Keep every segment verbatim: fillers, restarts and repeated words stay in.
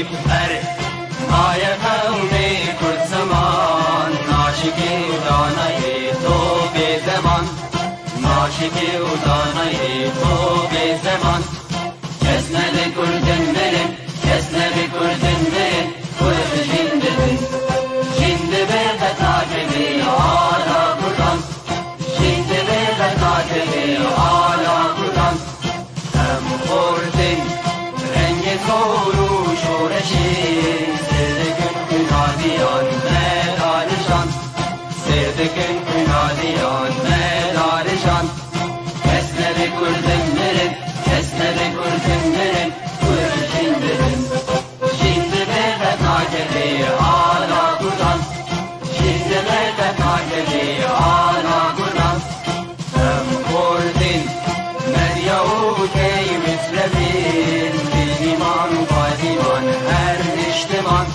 Her naye qewmê Kurd ziman, naşikê û danayê to bê zeman, naşikê û danayê to bê zeman. Kes nebe Kurdin mirin, kes nebe Kurdin mirin, Kurd jin dibin. Jin dibe qet nakeve ala Kurdan, jin dibe qet nakeve ala Kurdan. Em xortin rengê kor û şoreşê, sêr dikin kunadiyan me darijan, sêr dikin kunadiyan me darijan. Kes nebe Kurdin mirin, kes nebe Kurdin mirin, Kurd jin dibin. Jin dibe qet nakeve ala Kurdan, jin dibe qet nakeve ala Kurdan. Em xortin, medya û tey mitlebin, bênîman û padîman her niştiman,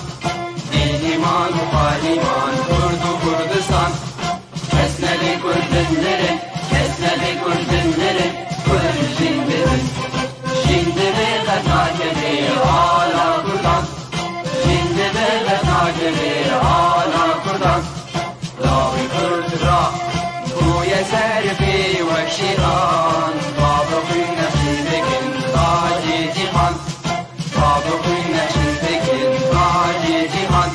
bênîman û padîman Kurd û Kurdistan. Kes nebe Kurdin mirin, kes nebe Kurdin mirin, Kurd jin dibin. Jin dibe qet nakeve ala Kurdan, jin dibe qet nakeve ala Kurdan. Lawê Kurd ra bûye ser pê wek şêran, bavê xwe neşîn dikin tacê cîhan, bavê xwe neşîn dikin tacê cîhan.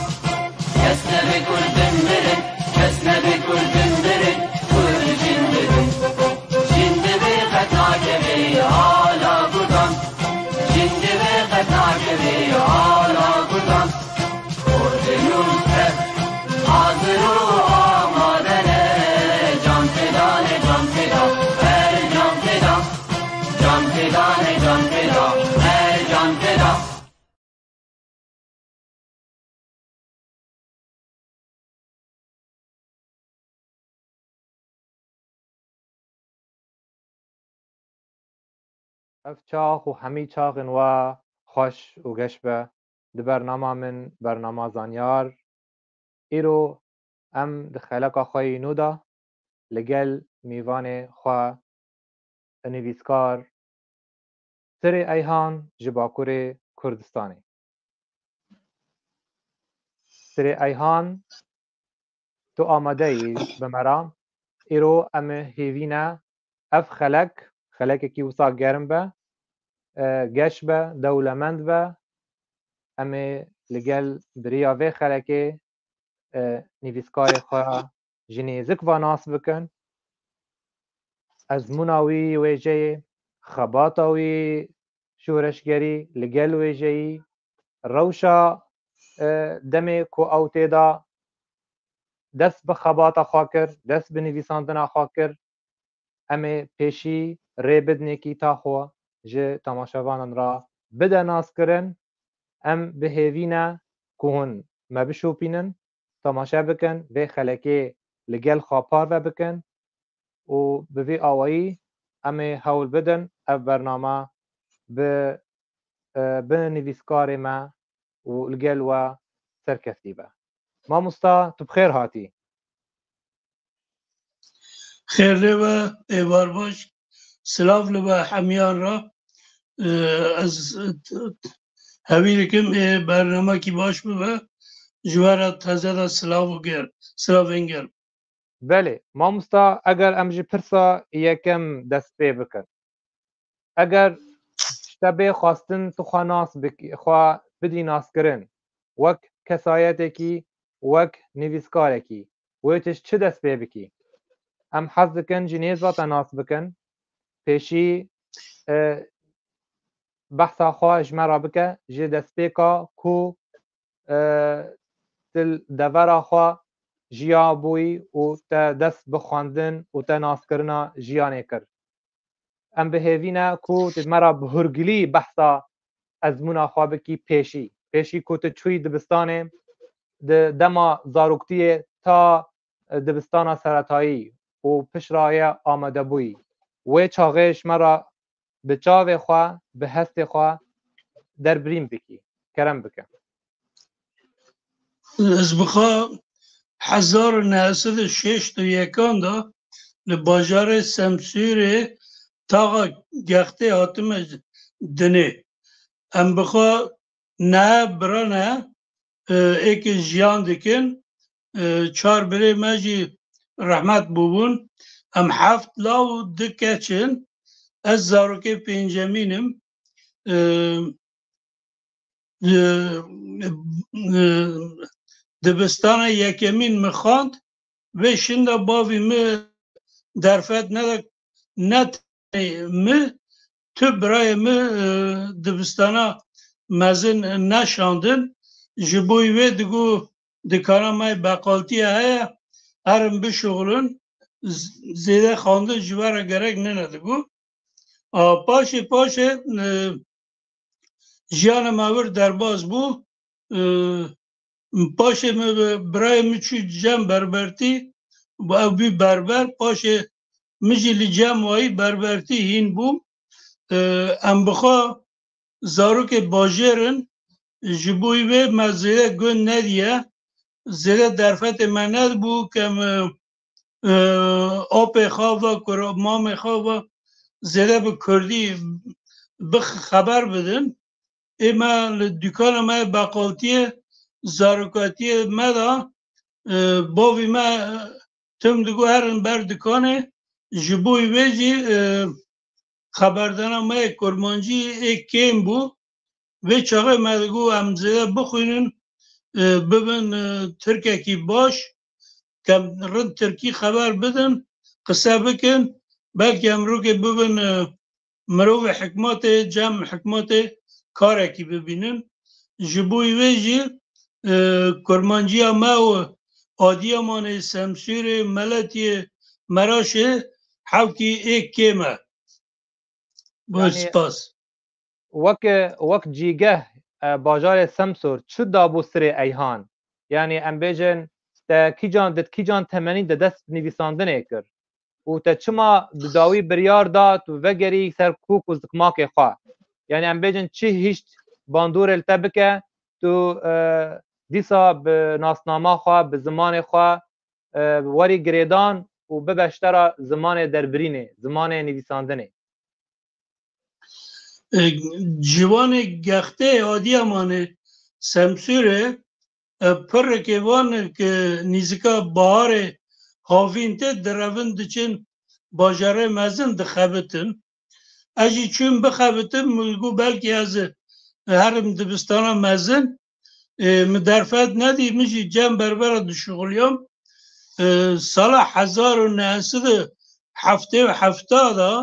Kes nebe Kurdin mirin, kes nebe Kurdin mirin, Kurd jin dibin. Jin dibe qet nakeve ala Kurdan, jin dibe qet nakeve ala Kurdan. Kurdin û Kurd hazir û amade ne, can feda ne, can feda, her can feda. Can feda ne, can feda, her can feda. Ev çax û hemî çaxên we xweş û geş be. Di bernama min, bernama Zanyar, îro em di xeleka xwe yî nû de li gel mîvanê xwe, nivîskar Sirê Eyhan ji Bakurê Kurdistanê. Sirê Eyhan, tu amade yî bi me re? Îro em ê hêvî ne ev xelek, xelekekî wisa germ be, e, geş be, dewlemend be. Em ê li gel bi riya vê xelekê, e, nivîskarê xwe ji nêzik ve nas bikin. Ezmûna wî wêjeyê, xebata wî şoreşgerî li gel wêjeyî, rewşa, e, demê ku ew tê de dest bi xebata xwe kir, dest bi nivîsandina xwe kir, em ê pêşî rê bidinê kîta xwe ji temaşevanan re bide naskirin. Em bi hêvî ne ku hûn me bişopînin, temaşe bikin, vê xelekê li gel xwe parve bikin û bi vî awayî em ê hewl bidin ev bername bi, e, bi nivîskarê me û li gel we serkeftî be. Mamosta, tu bi xêr hatî. Xêr lê be, êvar baş. Silav li be hemiyan re. Ee, ez, e, hevî dikim ê bernamekî baş bibe. Ji we re teze de silav û ger-, silavên germ. Belê, mamosta, eger em ji pirsa yekem dest pê bikin. Eger ji te bê xwestin tu xwe nas bikî, xwe bidî naskirin, wek kesayetekî, wek nivîskarekî, wê tu ji çi dest pê bikî? Em hez dikin ji nêz ve te nas bikin. Pêşî, e, behsa xwe ji me re bike, ji destpêka ku, e, tu li devera xwe jiya bûyî û te dest bi xwendin û te naskirina jiyanê kir. Em bi hêvî ne ku tu me re bi hurgilî behsa ezmûna xwe bikî pêşî. Pêşî ku tu çûyî dibistanê, di dema zaroktiyê ta dibistana seretayî û piştre ye amadebûyî. Wê çaxê ji me re bi çavê xwe, bi hestê xwe derbirîn bikî. Kerem bike. Ez bi xwe hezar û neh sed û şêst û yekan de li bajarê Semsûrê taxa Gextê hatime dinê. Em bi xwe Nehe bira ne, e, êkê jiyan dikin. E, çar birê me jî rehmet bûbûn. Em heft law û du keç in. Ez zarokê pêncemîn im. E, e, e, dibistana yekemîn min xwend. Vê şinda bavî min derfet neda, ne tenê min, tu birayê min, e, dibistana mezin neşandin. Ji bo wê digo dikana me beqaltiye heye, herin bişuxulin, z-, zêde xwendin ji we re gerek nine digo. A, paşê, paşê, e, jiyana me wir derbas bû. E, paşê min bi-, birayê min çû cem berbertî, ew bî berber, paşê min jî li cem wayî berbertî hîn bûm. E, em bi xwe zarokê bajêr in, ji bo wê me zêde gund nediye, zêde derfetê me nedibû ke em, e, e, apê xwe ve, kura-, mamê xwe ve zêde bi kurdî bi xeber bidin. Ê me li dukana me yê beqaltiyê, zarokatiyê me de, e, bavî me, e, tim digo herin ber dikanê, ji bo wê jî, e, xeberdana me yê kurmancî ê kêm bû. Vê çaxê me digo em zêde bixwînin, e, bibin, e, tirkekî baş, ke em rind tirkî xeber bidin, qise bikin, belkî em rokê bibin, e, mirovê hikmatê, cem hikmatê karekî bibînin. Ji bo wê jî, e, kurmanciya me û Adiyamanê, Semsûrê, Meletiyê, Meraşê hewkî ê kêm e. Bû Yanî spas. wek, wek cîgeh, e, bajarê Semsûr çi dabû sirê Eyhan? Yanî em bêjin te kîcan, di kîcan temenî de dest nivîsandinê kir? Û te çima di dawî biryar da tu vegerî ser kûk û zikmakê xwe? Yanî em bêjin çi hişt bandorê li te bike, tu, e, dîsa bi nasnama xwe, bi zimanê xwe, e, werî girêdan û bibe ji te re zimanê derbirînê, zimanê nivîsandinê? E, ciwanê Gextê, Adiyamanê, Semsûrê, e, pirrekê wan ke nîzika baharê havîn tê, direvin diçin bajarê mezin dixebitin. Ez jî çûm bixebitim, min got belkî ez herim dibistana mezin. E, min derfet nedî, min jî cem berbera dişuxuliyam. E, sala hezar û neh sed û heftê û heft de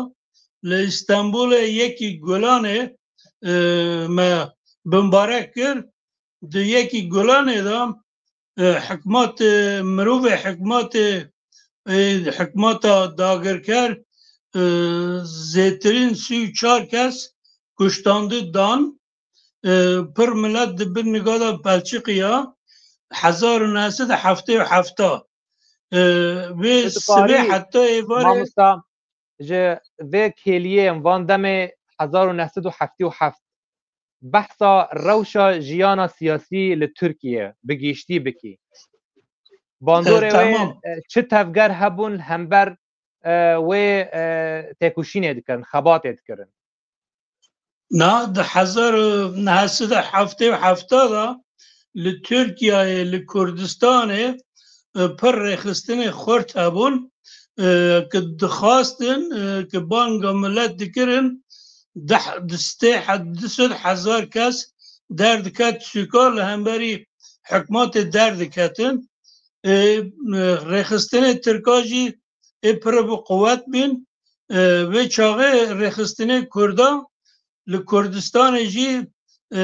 li Îstanbulê yekî Gulanê, e, me bimbarek kir. Di yekî Gulanê de, e, hikmat, e, mirovê hikmatê, e, hikmata dagirker, e, zêtirîn sî û çar kes kuştandi dan. E, pir milet di bin niga de pelçiqiya, hezar û neh sed û heftê û heft. E, vê Ê, tu sibê karî, heta êvarê mamosta, ji vê kêliyê van demê hezar û neh sed û heftê û heft behsa rewşa jiyana siyasî li Tirkiye bi giştî bikî. Bandorê E, wê, temam. e, çi tevger hebûn li hember, e, wê, e, têkoşînê dikirin, xebatê dikirin? Na, di hezar û neh sed û heftê û heft de li Tirkiyeyê, li Kurdistanê, e, pir rêxistinê xurt hebûn, e, ku dixwastin, e, ku banga milet dikirin, deh, di sed, du sed hezar kes derdiket sûka, li hemberî hikmatê derdiketin. E, e, rêxistinê Tirka jî ê pir bi quwet bîn. E, vê çaxê rêxistinê Kurda li Kurdistanê jî, e,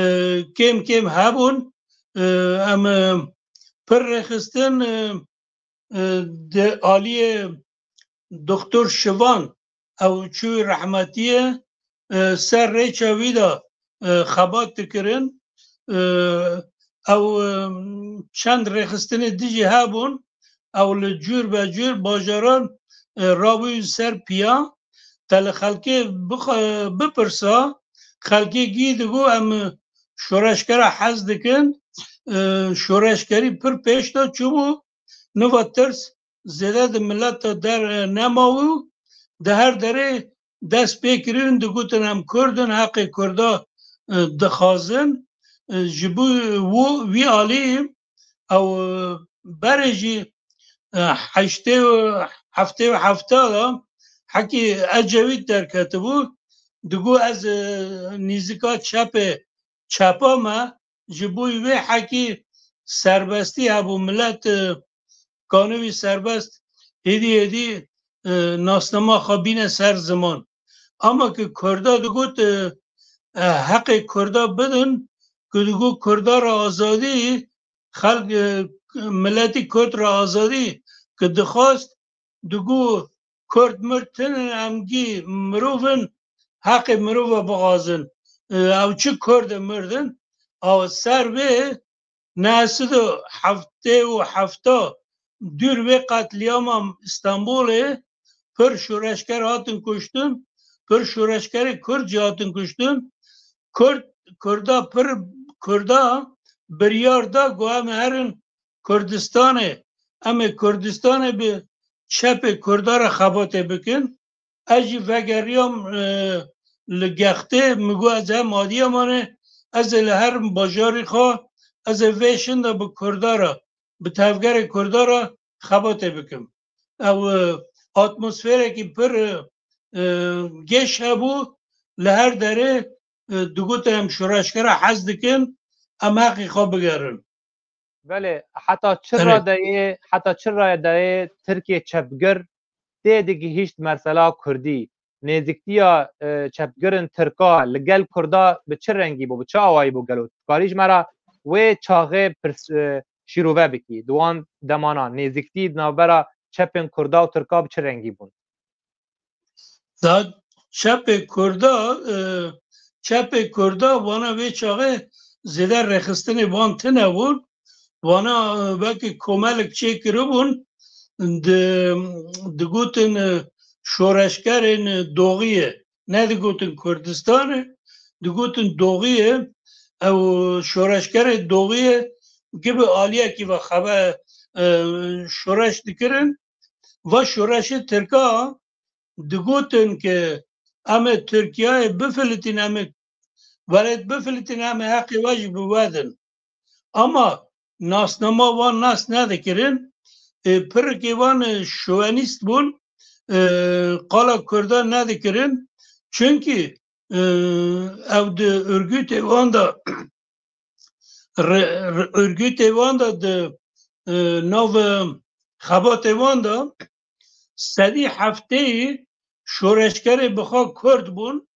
kêm kêm hebûn. E, em, e, pir rêxistin, e, e, di aliyê Doktor Şivan, ew çû rehmetiyê, e, ser rêça wî de, e, xebat dikirin. E, ew, e, çend rêxistinê dijî hebûn, ew li cûr be cûr bajaran, e, rabûyî ser piya. Te li xelkê bixa-, bipirsa, xelkê gî digo em şoreşgera hez dikin. E, şoreşgerî pir pêş de çûbû, niva tirs zêde di mileta der, e, nemabû. Di her derê dest pê kirin, digotin em Kurd in, heqê Kurda, e, dixwazin. e, ji bo wo-, wî alî ew, e, berê jî, e, heştê û heftê û hefta de hekî Ecevît derketibû, digo ez, e, nîzika çepê, çepa me, ji bo wê hekî serbestî hebû, milet, e, kanû wî serbest, hêdî hêdî, e, nasnama xwe bîne ser ziman. Ama ki Kurda digot, e, e, heqê Kurda bidin, ki digot Kurda re azadî, xelk, e, miletî Kurd re azadî ki dixwast, digot Kurd mird tinin, em gî mirov in, heqê mirova bixwazin. E, ew çi Kurd e mirdin? Ew ser vê neh sed û heftê û hefta dûr vê qetlîama Stenbolê pir şoreşger hatin kuştin, pir şoreşgerê Kurd jî hatin kuştin. Kurd, Kurda pir, Kurda biryar da ku em herin Kurdistanê, em ê Kurdistanê bi çepê Kurda re xebatê bikin. Ez jî vegeriyam, e, li Gextê, min got ez hem Adiyamanê, ez ê li her bajarî xwe, ez ê vê şinda bi Kurda re, bi tevgerê Kurda re xebatê bikim. Ew, e, atmosferekî pir, e, e, geş hebû, li her derê, e, digotin em şoreşgera hez dikin, em heqî xwe bigerin. Belê, heta çi Belê. radeyê, heta çi radeyê Tirkiye çepgir tê digihîşt mesela Kurdî? Nêzîktiya, e, çepgirin Tirka li gel Kurda bi çi rengî bû, bi çi awayî bû gelo? Tu karî ji me re wê çaxê pirs, e, şîrove bikî. Di wan demana nêzîktî di navbera çepên Kurda û Tirka bi çi rengî bûn? Da çepê Kurda, e, çepê Kurda wana vê çaxê zêde rêxistinê wan tune bûn. Wana, e, wekî komelek çêkiribûn, di, digotin, e, şoreşgerên Doğiyê. Nedigotin Kurdistanê, digotin Doğiyê. Ew şoreşgerê Doğiyê gibi aliyekî ve xebe, e, şoreş dikirin. Va şoreşê Tirka digotin ki em ê Tirkiyeyê bifilitin, em ê welêt bifilitin, em ê heqê we jî bi we din. Ama nasnama wan nas nedikirin. E, pirikê wan, e, şovenîst bûn, e, qala Kurda nedikirin. Çunkî, e, ew di örgütê wan de re-, re-, örgütê wan de di, e, nav, e, xebatê wan de sedî hefteyî şoreşgerê bi xwe Kurd bûn.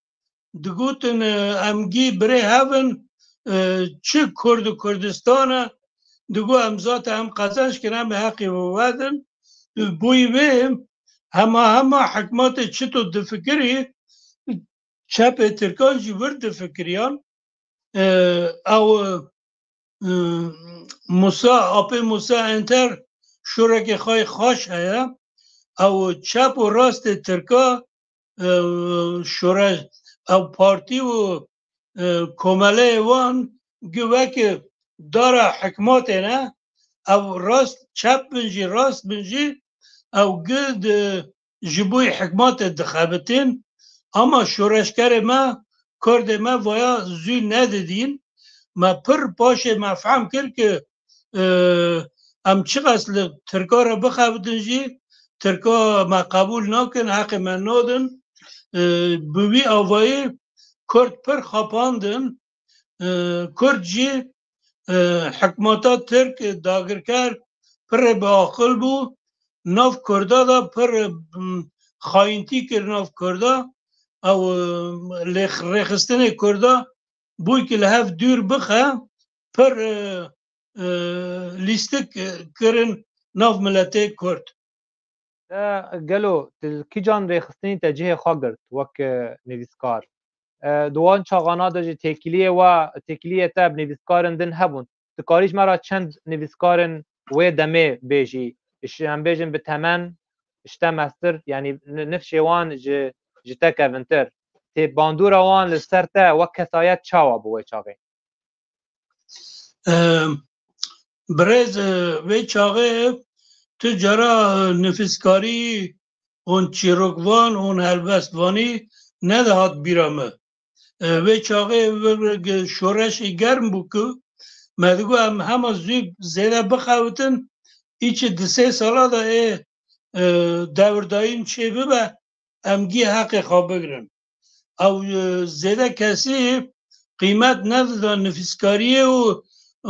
Digotin, e, em gî birê hev in, e, çi Kurd û Kurdistan e, digo em zaten em qezenc kirin, em ê heqê we vedin. Boyî wê hema hema hikmatê çito difikirî, çepê Tirkan jî wir difikiriyan. E, ew, e, Musa, apê Musa Enter şorekê xwe yê xweş heye. Ew çep û rastê Tirka, e, şore-, ew partî û, e, komeleyê wan gi weke dara hikmatê ne. Ew rast çep bin jî, rast bin jî, ew gi di, ji bo hikmatê dixebitin. Ama şoreşgerê me, Kurdê me vaya zû nedidîn. Me pir paşê me fehm kir ki, e, em çiqas li Tirka re bixebitin jî, Tirka me qebûl nakin, heqê me nadin. E, bi wî avayî Kurd pir xapandin. E, Kurd jî, e, hikmata Tirk, dagirker, pirê bi aqil bû. Nav Kurda da pir, m, xayîntî kir nav Kurda. Ew, e, lê rêxistinê Kurda bûyî ki li hev dûr bixe, pir, e, e, lîstik, e, kirin nav miletê Kurd. Te gelo, tu kîjan rêxistinî te cihê xwe girt wek, e, nivîskar? E, di wan çaxana de jî têkiliyê we, têkiliyê te bi nivîskarên din hebûn. Tu karî ji me re çend nivîskarên wê demê bêjî? Ji, em bêjin bi temen, ji te mestir, yanî ni-, nifşê wan ji, ji te kevintir. Tê bandora wan li ser te wek kesayet çawa bû wê çaxê? Em, birêz, e, vê çaxê tu cara, e, nifîskarî hûn çîrokvan, hûn helbestvanî nedihat bîra min. E, wê çaxê vir-, şoreşê germ bû ku me digot em hema zû zêde bixewitin, îçi di sê sala de ê, e, dewirdayîn çê bibe, em gî heqê xwe bigirin. Ew, e, zêde kesî qîmet nedida nivîskariyê û,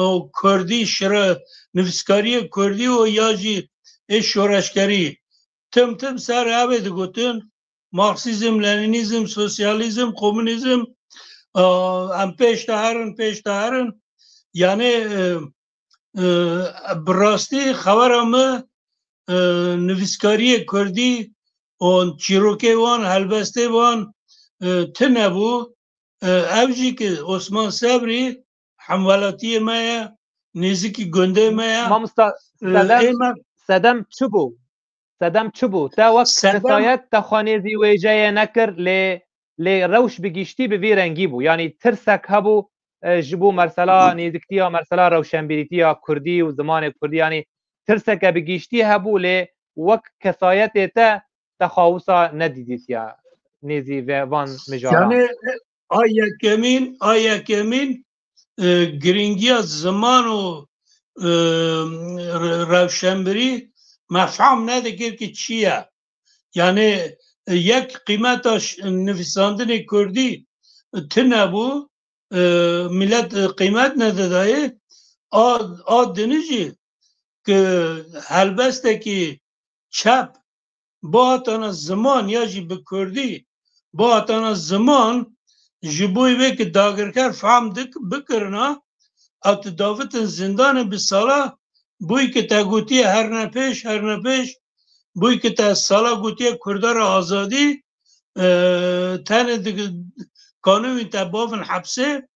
û kurdî şire-, nivîskariyê kurdî û ya jî ê şoreşgerî. Tim tim ser ew ê digotin, Marksîzm, Lenînîzm, sosyalîzm, komunîzm, e, em pêş de herin, pêş de herin. Yanê, e, e, bi rastî xewera min, e, nivîskariyê kurdî û çîrokê wan, helbestê wan, e, tune bû. E, ev jî ki Osman Sebrî hemwelatiyê me ye, nêzîkî gundê me ye. Mamosta, E, sedem, ê me sedem çi bû? Sedem çi bû? Te wek Sedem kesayet te xwe nêzî wêjeyê nekir, lê, lê rewş bi giştî bi vî rengî bû. Yanî tirsek hebû, e, ji bo mesela nêzîktiya mesela rewşenbîrîtiya kurdî û zimanê kurdî, yanî tirseke bi giştî hebû, lê wek kesayetê te, te xwe wisa nedîdîtiya nêzî ve van mijaran. Yanî a yekemîn, a yekemîn, e, girîngiya ziman û, e, re-, rewşenbirî me fehm nedikir ki çi ye. Yanî, e, yek qîmeta ş-, nivîsandinê kurdî tune bû, e, milet, e, qîmet nedidayê. A, a dinî jî ki helbestekî çep bihatana ziman ya jî bi kurdî bihatana ziman, ji bo wê ki dagirker fehm dik-, bikirina, ew tu davitin zindanê bi sala, bûyî ki te gotiye herne pêş, herne pêş, bûyî ki te sala gotiye Kurda re azadî, e, tenê di-, kanûnî te bavin hepsê,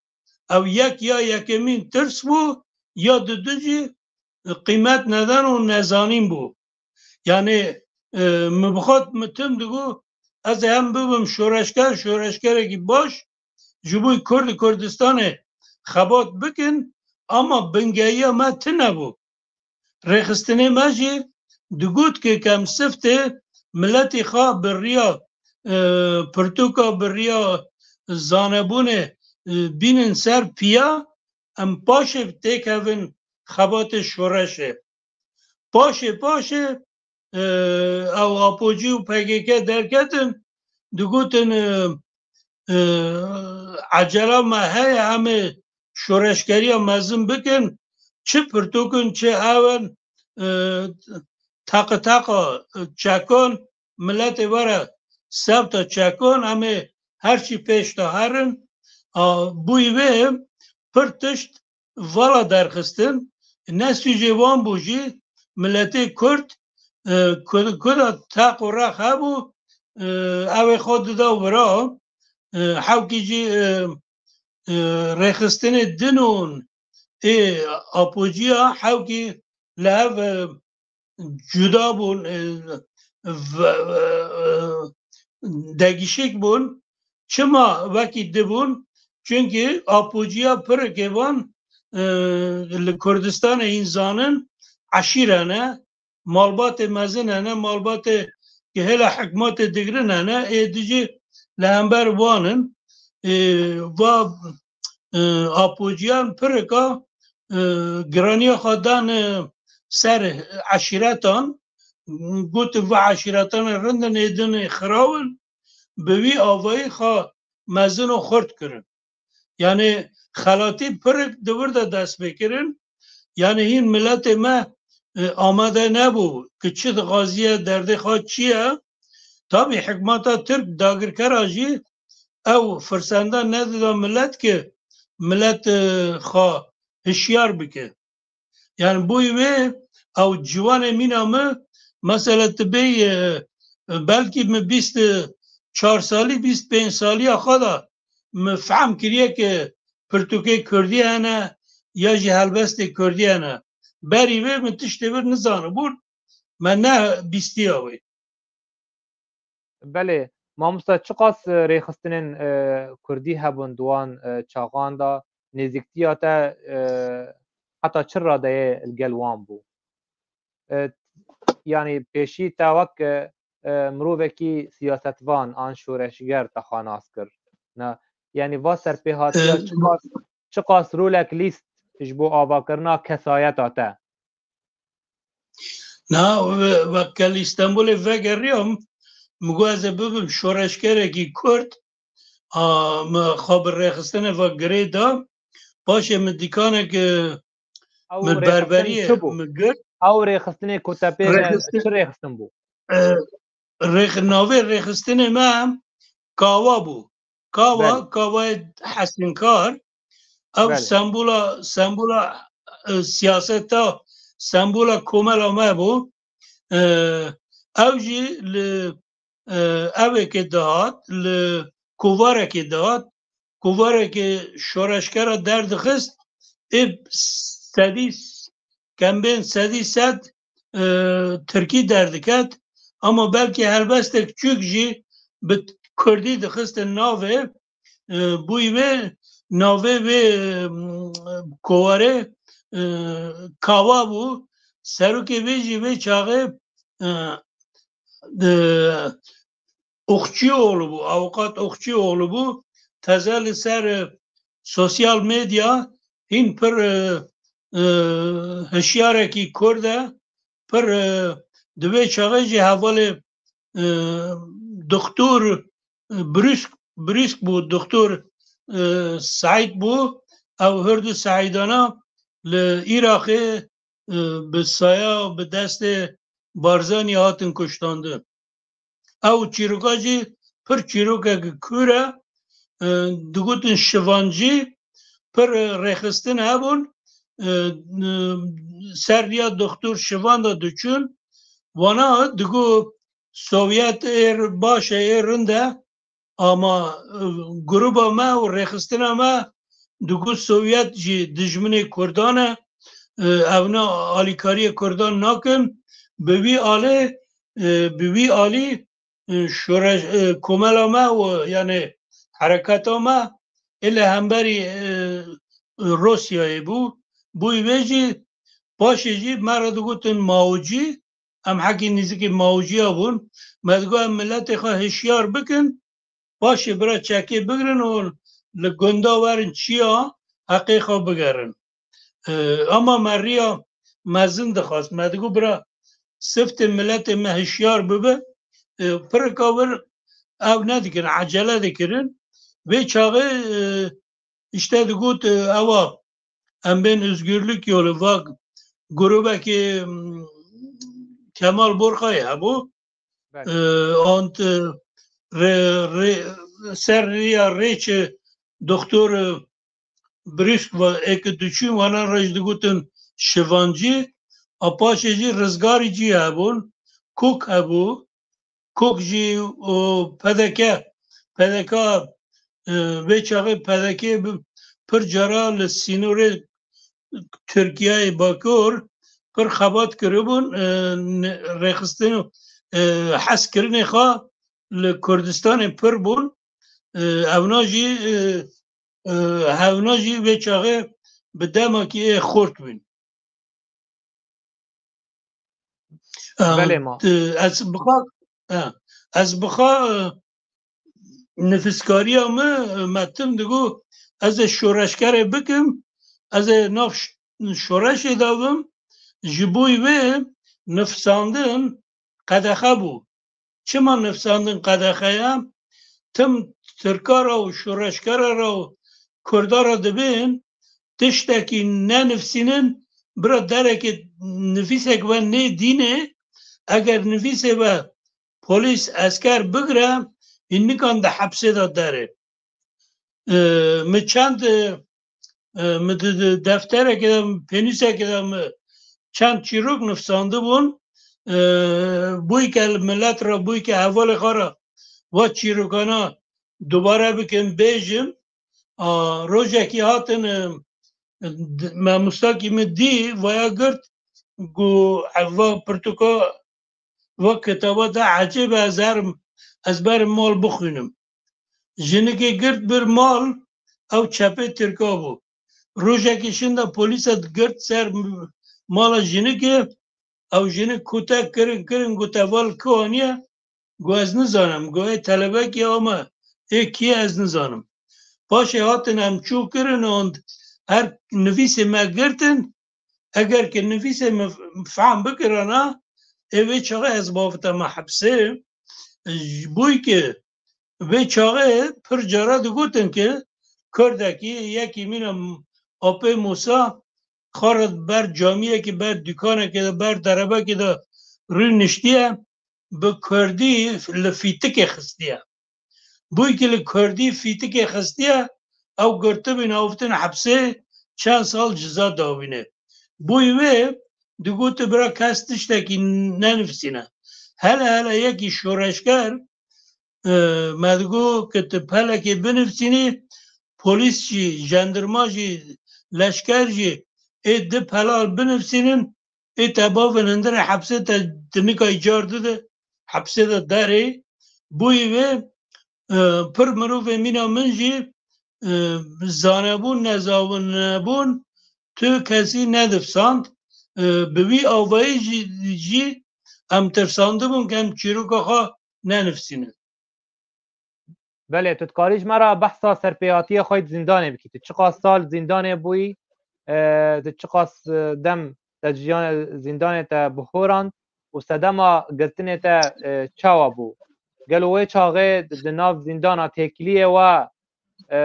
ew yek ya yekemîn tirs bû, ya didu jî qîmet neden û nezanîn bû. Yanî, e, min bi xwe min tim digot, ez ê hem bibim şoreşger, şoreşgerekî baş, ji bo Kurd û Kurdistanê xebat bikin, ama bingeyiya me tune bû. Rêxistinê me jî digot ki kem siftê miletê xwe bi riya, e, pirtûka, bi riya zanebûnê, e, bînin ser piya, em paşê têkevin xebatê şoreşê. Paşê, paşê, e, ew Apocî û P K K derketin, digotin, e, e, ecela me heye, em ê şoreşgeriya mezin bikin, çi pirtûkin, çi ew in, e, teqiteqa çekan, miletê were sebta çekan, em ê her çî pêş de herin. A, bûyî wê pir tişt vala derxistin, ne sûcê wan bû jî, miletê Kurd, e, Kurd, Kurda teq û rex hebû, e, ew ê xwe dida wira, e, hewkî jî, e, e, rêxistinê din û ê Apocîya hewkî li hev, e, cuda bûn, e, v-, e, degişik bûn. Çima wekî dibûn? Çunkî Apocîya pirikê van, e, li Kurdistanê hîn zanin eşîre ne, malbatê mezin hene, malbatê ki hêla hikmatê digirin hene, ê dijî li hember wan in. Ê, va, e, Apociyan pirika, e, giraniya xwe dan, e, ser eşîretan, got, va eşîretanê rind in, ê din ê xiraw in, bi wî avayî xwe mezin û xurt kirin. Yanî xelatî pirik di wir de dest pê kirin. Yanî hîn miletê me, e, amade nebû ki çi dixwaziye, derdê xwe çi ye. Tabî hikmeta Tirk dagirkera jî ew firsenda nedida milet ki milet, e, xwe hişyar bike. Yani boy wê ew ciwanê mîna min, mesela tu bêyî, e, belkî min bîst çar salî, bîst pênc saliya xwe de min fehm kiriye ki pirtûkê kurdî hene ya jî helbestê kurdî hene. Berî wê min tiştê vir nizanibûn, me ne bîstiya wê. Belê, mamosta, çiqas, e, rêxistinên, e, kurdî hebûn di wan, e, çaxan de, nêzîktiya te, e, heta çi radeyê li gel wan bû? E, yanî pêşî te wek, e, e, mirovekî siyasetvan an şoreşger te xwe nas kir. Na, Yanî va serpêhatiya E, çiqas, çiqas rolek lîst ji bo avakirina kesayeta te? Na, we, we kel Îstanbulê vegeriyam, min got ez ê bibim şoreşgerekî Kurd, a, min xwe bi rêxistinê ve girê da, paşê min dîkanek, e, Ew min rêxistin berberiyê çi bû? Min girt. Ew rêxistinê ku te pê re Rêxistin- çi rêxistin bû? E, rêx-, navê rêxistinê me Kawa bû. Kawa, Belê. Kawayê Hesinkar. Ew Belê. Sembûla, sembûla, e, siyaseta, sembûla komela me bû. E, ew jî li, e, evekê dihat, li kovarekê dihat, kovarekê şoreşgera derdixist, ê sedî, kembên sedî sed, e, tirkî derdiket, ama belkî helbestek çûk jî bi kurdî dixistin navê, e, bûyî vê navê vê, e, kovarê, e, Kawa bû. Serokê vê jî vê çaxê, e, e, Oxçîoğlu bû, avukat Oxçîoğlu bû. Teze li ser, e, sosyal medya hîn pir, e, e, hişyarekî Kurd e, pir, e, di vê çaxê jî hevalê, e, Doktor, e, Brîsk, Brîsk bû, Doktor, e, Seîd bû. Ew hurdu Seîdana li Iraqê, e, bi saya, bi destê Barzanî hatin kuştandin. Ew çîroka jî pir çîrokek kûr e, e, digotin şivancî, pir, e, rêxistin hebûn, e, e, ser riya Doktor Şivan de diçûn, wana digo Sovyet ê baş e, ê rind e, ama, e, gruba me û rêxistina me digo Sovyet jî dijminê Kurdan e, e, evna alîkariyê Kurdan nakin, bi vî alê, e, bi vî alî, e, şoreş, e, komela me û, yanî, hereketa me ê li hemberî, e, Rûsyayê bû. Bûyî vê jî, paşê jî me re digotin Maocî, em hekî nîzikî Maociya bûn. Me digot em miletê xwe hişyar bikin, paşê bira çekê bigirin û li gunda werin çiya heqê xwe bigerin. E, ama me riya mezin dixwest. Me digot bira siftê miletê me hişyar bibe. E, pirika wir ew nedikin, ecele dikirin. Vê çaxê, e, işte digot, e, ewa em bên Özgürlük Yolu, va grûbekê, m, Kemal Borxayê hebû. Belê. E, ant, e, rê, rê, ser riya rêçê doktor, e, Brîsk va êk diçûn, wana re jî digotin şivancî, a paşê jî rizgarî cî hebûn, kok hebû, kok jî û P D K, P D K, e, vê çaxê P D K bi pir cara li sînorê Tirkiyeyê Bakur pir xebat kiribûn, e, ne-, rêxistin, e, hezkirinê xwe li Kurdistanê pir bûn, e, evna jî, e, e, hevna jî vê çaxê bi demekî ê xurt bûn. E, Belê ma. e, ez bixa, e, ez bixa, e, nifîskariya min, e, me tim digo, ez ê şoreşgerê bikim, ez ê nav ş-, şoreşê de bim, ji bo wê nifsandin qedexe bû. Çima nifsandin qedexe ye? Tim Tirka re û şoreşgera re û Kurda re dibên tiştekî nenifsînin, bira derekê nifîsek ve nê dînê, eger nifîsê ve polîs, esker bigire, hîn nikan di hepsê de derê. E, min çend, e, e, min di, di defterekê de, pênûsekê de min çend çîrok nifsandibûn, e, bûyke li milet re, bûyke hevalê xwe re va çîrokana dubare bikin, bêjin. A, rojekî hatin, e, d-, mamostakî min dî, vaya girt, got, va pirtûka, va kitaba te ecêb e, ez herim, ez berim mal bixwînim. Jinikê girt bir mal, ew çepê Tirka bû. Rojekê şinda polîsa girt ser mala jinikê, ew jinik kote kirin, kirin, gote, va li ku aniye? Got, ez nizanim. Got, ê telebekî ama, ê kî ye ez nizanim. Paşê hatin em çû kirin û her nivîsê me girtin. Eger ki nivîsê min fehm bikirana, ê vê çaxê ez bavitema hepsê. Ji bo ki vê çaxê pir cara digotin ki Kurdekî yekî mîna apê Musa xwe re ber camiyekî, ber dûkanekê de, ber derebekê de rûniştiye, bi Kurdî li fîtikê xistiye. Bûyî ki li Kurdî fîtikê xistiye, ew girtibîn, avtin hepsê, çend sal ciza dawîne. Bûyî wê digotu bira kes tiştekî nenivîsîne. Hele hele yekî şoreşger, e, me digo ki tu pelekê binivîsînî, polîs jî, jendirma jî, leşker jî ê di pelal binivîsînin, ê te bavin hundirê hepsê, te di nika îcar dide hepsê de derê. Bûyî vê, e, pir mirovê mîna min jî, e, zanebûn, nezanebûn, tu kesî nedifsand. E, bi wî avayî jî, jî em tirsandibûn ku em çîroka xwe nenivîsînin. Belê, tu dikarî ji me re behsa serpêhatiya xwe yê di zîndanê bikî. Tu çiqas sal zîndanê bûyî, e, tu çiqas, e, dem te ji yan-, zîndanê te bihorand û sedema girtinê te, e, çawa bû? Gelo wê çaxê di nav zîndana têkiliyê we, e,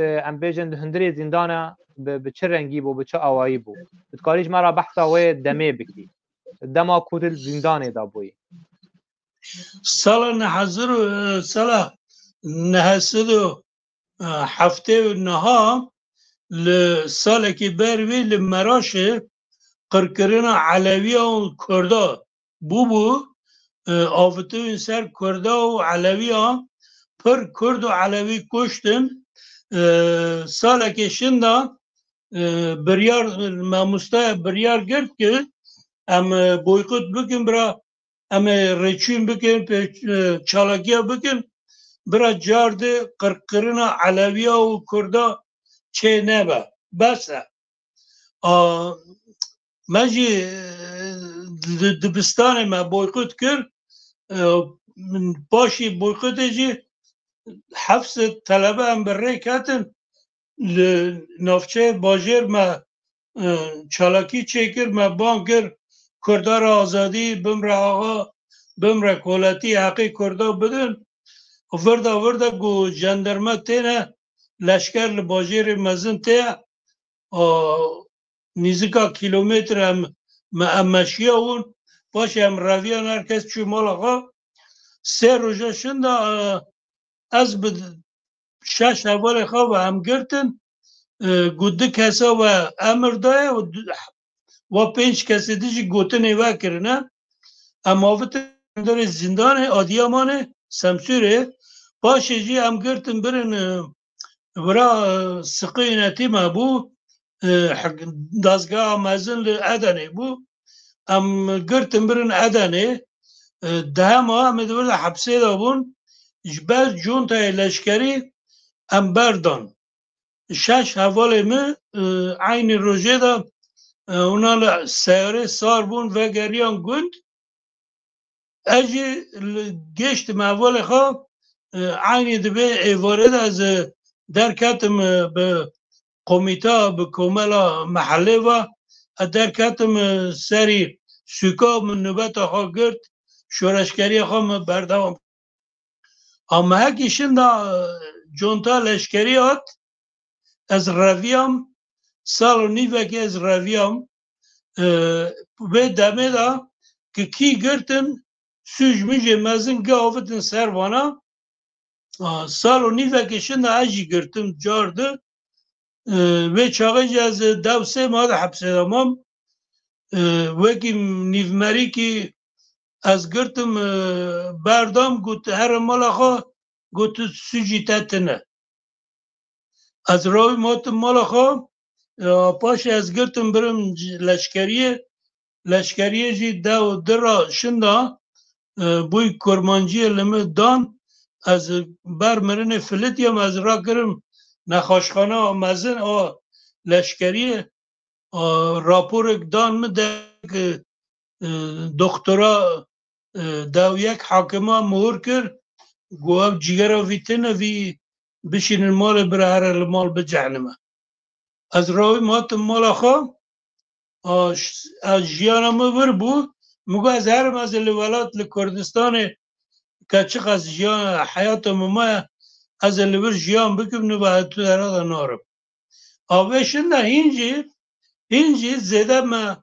e, em bêjin di hundirê zîndana bi, bi çi rengî bû, bi çi awayî bû? Tu dikarî ji me re behsa wê demê bikî. Dema ku tu li zîndanê de bûyî. Sala nehezir û, sala nehesed û heftê û neha li salekî ber wî li Meraşê qirkirina Elewiya û Kurda bûbû, e, avitibûn ser Kurda û Elewiya, pir Kurd û Elewî kuştin. E, salekê şinda, e, biryar, mamostaya biryar girt ki em, e, boykot bikin bira, em ê rêçûn bikin, pê, e, çalakiya bikin, bira car di qirkirina Elewiya û Kurda çê nebe. Bes e. A, me jî, e, di, dibistanê me boykot kir. E, paşî boykotê jî heft sed telebe em bi rê ketin. Li navçeyê bajêr me, e, çalakî çêkir, me bang kir, Kurda re azadî, bimre axa, bimre koletî, heqê Kurda bidin. Virda virda ku jenderme têne, leşker li bajêrê mezin tê, a, nîzika kîlometre em, me, em meşiya hûn, paşê em reviyan, her kes çû mala xwe. Sê roja şinda, e, ez bi şeş hevalê xwe ve em girtin, e, ku du kesa ve emir daye û du, wa pênc kesê din jî gotinê ve kirine. Em avitin hundirê zîndanê Adiyamanê, Semsûrê. Paşê jî em girtin birin, e, vira, e, siqî înetî me bû, e, hik-, dezgeha mezin li Edenê bû. Em girtin birin Edenê. E, dehema em ê di vir de hepsê de bûn. Ji ber cuntayê leşkerî em berdan. Şeş hevalê min, e, eynî rojê de, e, hûna li seyarê sar bûn, vegeriyan gund. Ez jî li, gêştim hevalê xwe, e, eynî di vê êvarê de ez, e, derketim, e, bi komîta, bi komela mehellê ve, ez derketim, e, serî sûka, min nûbeta xwe girt, şoreşgeriya xwe min berdewam. A mehekî şinda, e, conta leşkerî hat, ez reviyam, sal û nîvekê ez reviyam. E, vê demê de ki kî girtin, sûc mijê mezin gi avitin ser vana. A, sal û nîvekê şinda ez jî girtim car di. E, vê çaxê jî ez dew sê mah di hepsê de mam. E, wekî nîvmerîkî ez girtim, e, berdam, got, here mala xwe, got, tu sûcî te tune. Ez rawîm hatim mala xwe, e, paşê ez girtim birim leşkeriyê. Leşkeriyê jî dew di ra şinda, e, bûy kurmanciyê li min dan, ez ber mirinê filitiyam, ez rakirim nexweşxana mezin a leşkeriyê, a, raporek dan min de, e, doktora, e, dew yek hakima muhur kir, got ev cîgera vî tune, vî bişînin malê bira here li mal bicehnim. Ez rawîm hatim mala xwe, a, ş-, a, jiyana min vir bû, min got ez herim, ez ê li welat, li Kurdistanê, keçiqas jiyan, heyata min maye, ez ê li vir jiyan bikim, niva tu dera de narim. A vê şinda hîn jî, hîn jî zêde me,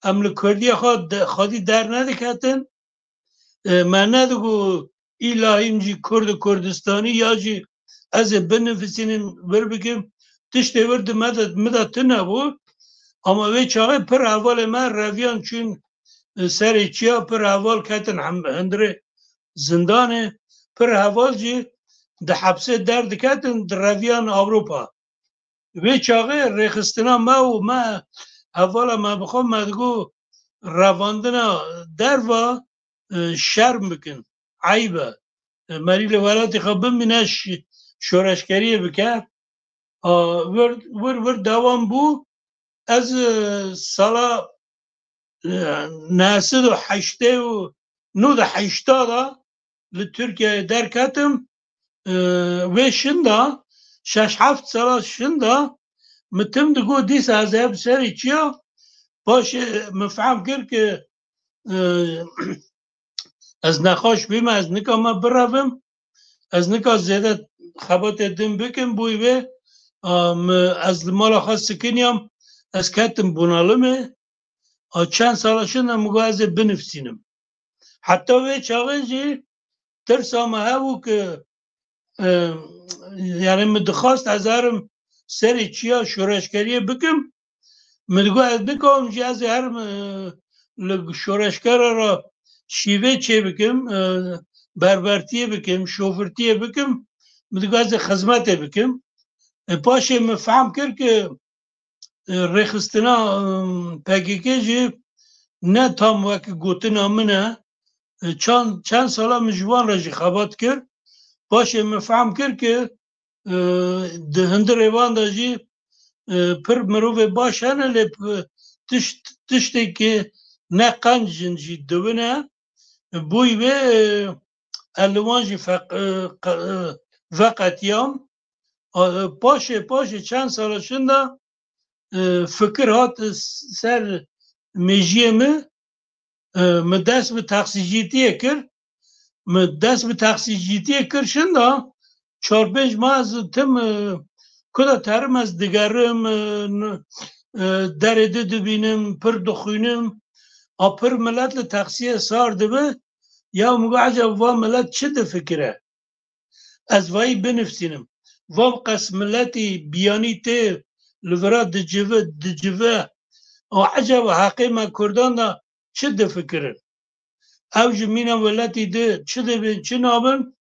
em li Kurdiya xwe de, xwedî dernediketin. E, me nedigot îla hîn jî Kurd û Kurdistanî ya jî ez ê binivîsînim, vir bikim. Tiştê vir di me de, min de tune bû. Ama vê çaxê pir hevalê me reviyan çûn, e, serê çiya, pir heval ketin hem-, hundirê zindanê, pir heval jî di hepsê derdiketin, direviyan Ewropa. Vê çaxê rêxistina me û me, hevala me bi xwe me digot revandina derva, e, şerm bikin, eyb e. E, merî li welatê xwe bimîne, ş-, şoreşgeriyê bike. A, wir, wir, wir dewam bû. Ez, e, sala, e, neh sed û heştê û nod û heştê de li Tirkiyeyê derketim. E, wê şinda, şeş heft sala şinda, min tim digot dîsa ez ê bi serê çiya. Paşê min fehm kir ki, e, ez nexweş bîme, ez nikama birevim, ez nika zêde xebatê din bikim, bûyî vê, a, mi, ez li mala xwe sikiniyam, ez ketim bunalimê, a, çend sala şinda min got ez ê binivîsînim. Heta vê çaxê jî tirsa me hebû ki, e, yani min dixwast ez herim serê çiya şoreşgeriyê bikim. Min digot ez nikarim jî ez ê herim, e, li şoreşgera re şîvê çê bikim, e, berbertiyê bikim, şofirtiyê bikim. Min digot ez ê xizmetê bikim. E, paşê min fehm kir ki, e, rêxistina, e, P K K jî ne tam wek gotina min e. E, çend, çend sala min ji wan re jî xebat kir. Paşê min fehm kir ki, e, di hundirê van de jî, e, pir mirovê baş hene, lê p-, tişt-, tiştê ki ne qenc in jî diwine. Bûyî vê, e, ez li wan jî feq-, e, qe-, e, veqetiyam. A, e, paşê, paşê çend sala şinda, e, fikir hat s-, ser mêjiyê min, e, min dest bi taksîcîtiyê kir. Min dest bi taksîcîtiyê kir şinda çar pênc mah ez tim, e, ku de terim ez digerim, e, n-, e, derê di dibînim, pir dixwînim. A pir milet li taksiyê sar dibe. Ya min got, eceb va milet çi difikire? Ez vayî binivîsînim. Vam qas miletî biyanî tê li vira dicivi, dicive. O ecaba heqê me Kurdan de çi difikirin? Ew ji mîna welatî di çi dibin, çi nabin?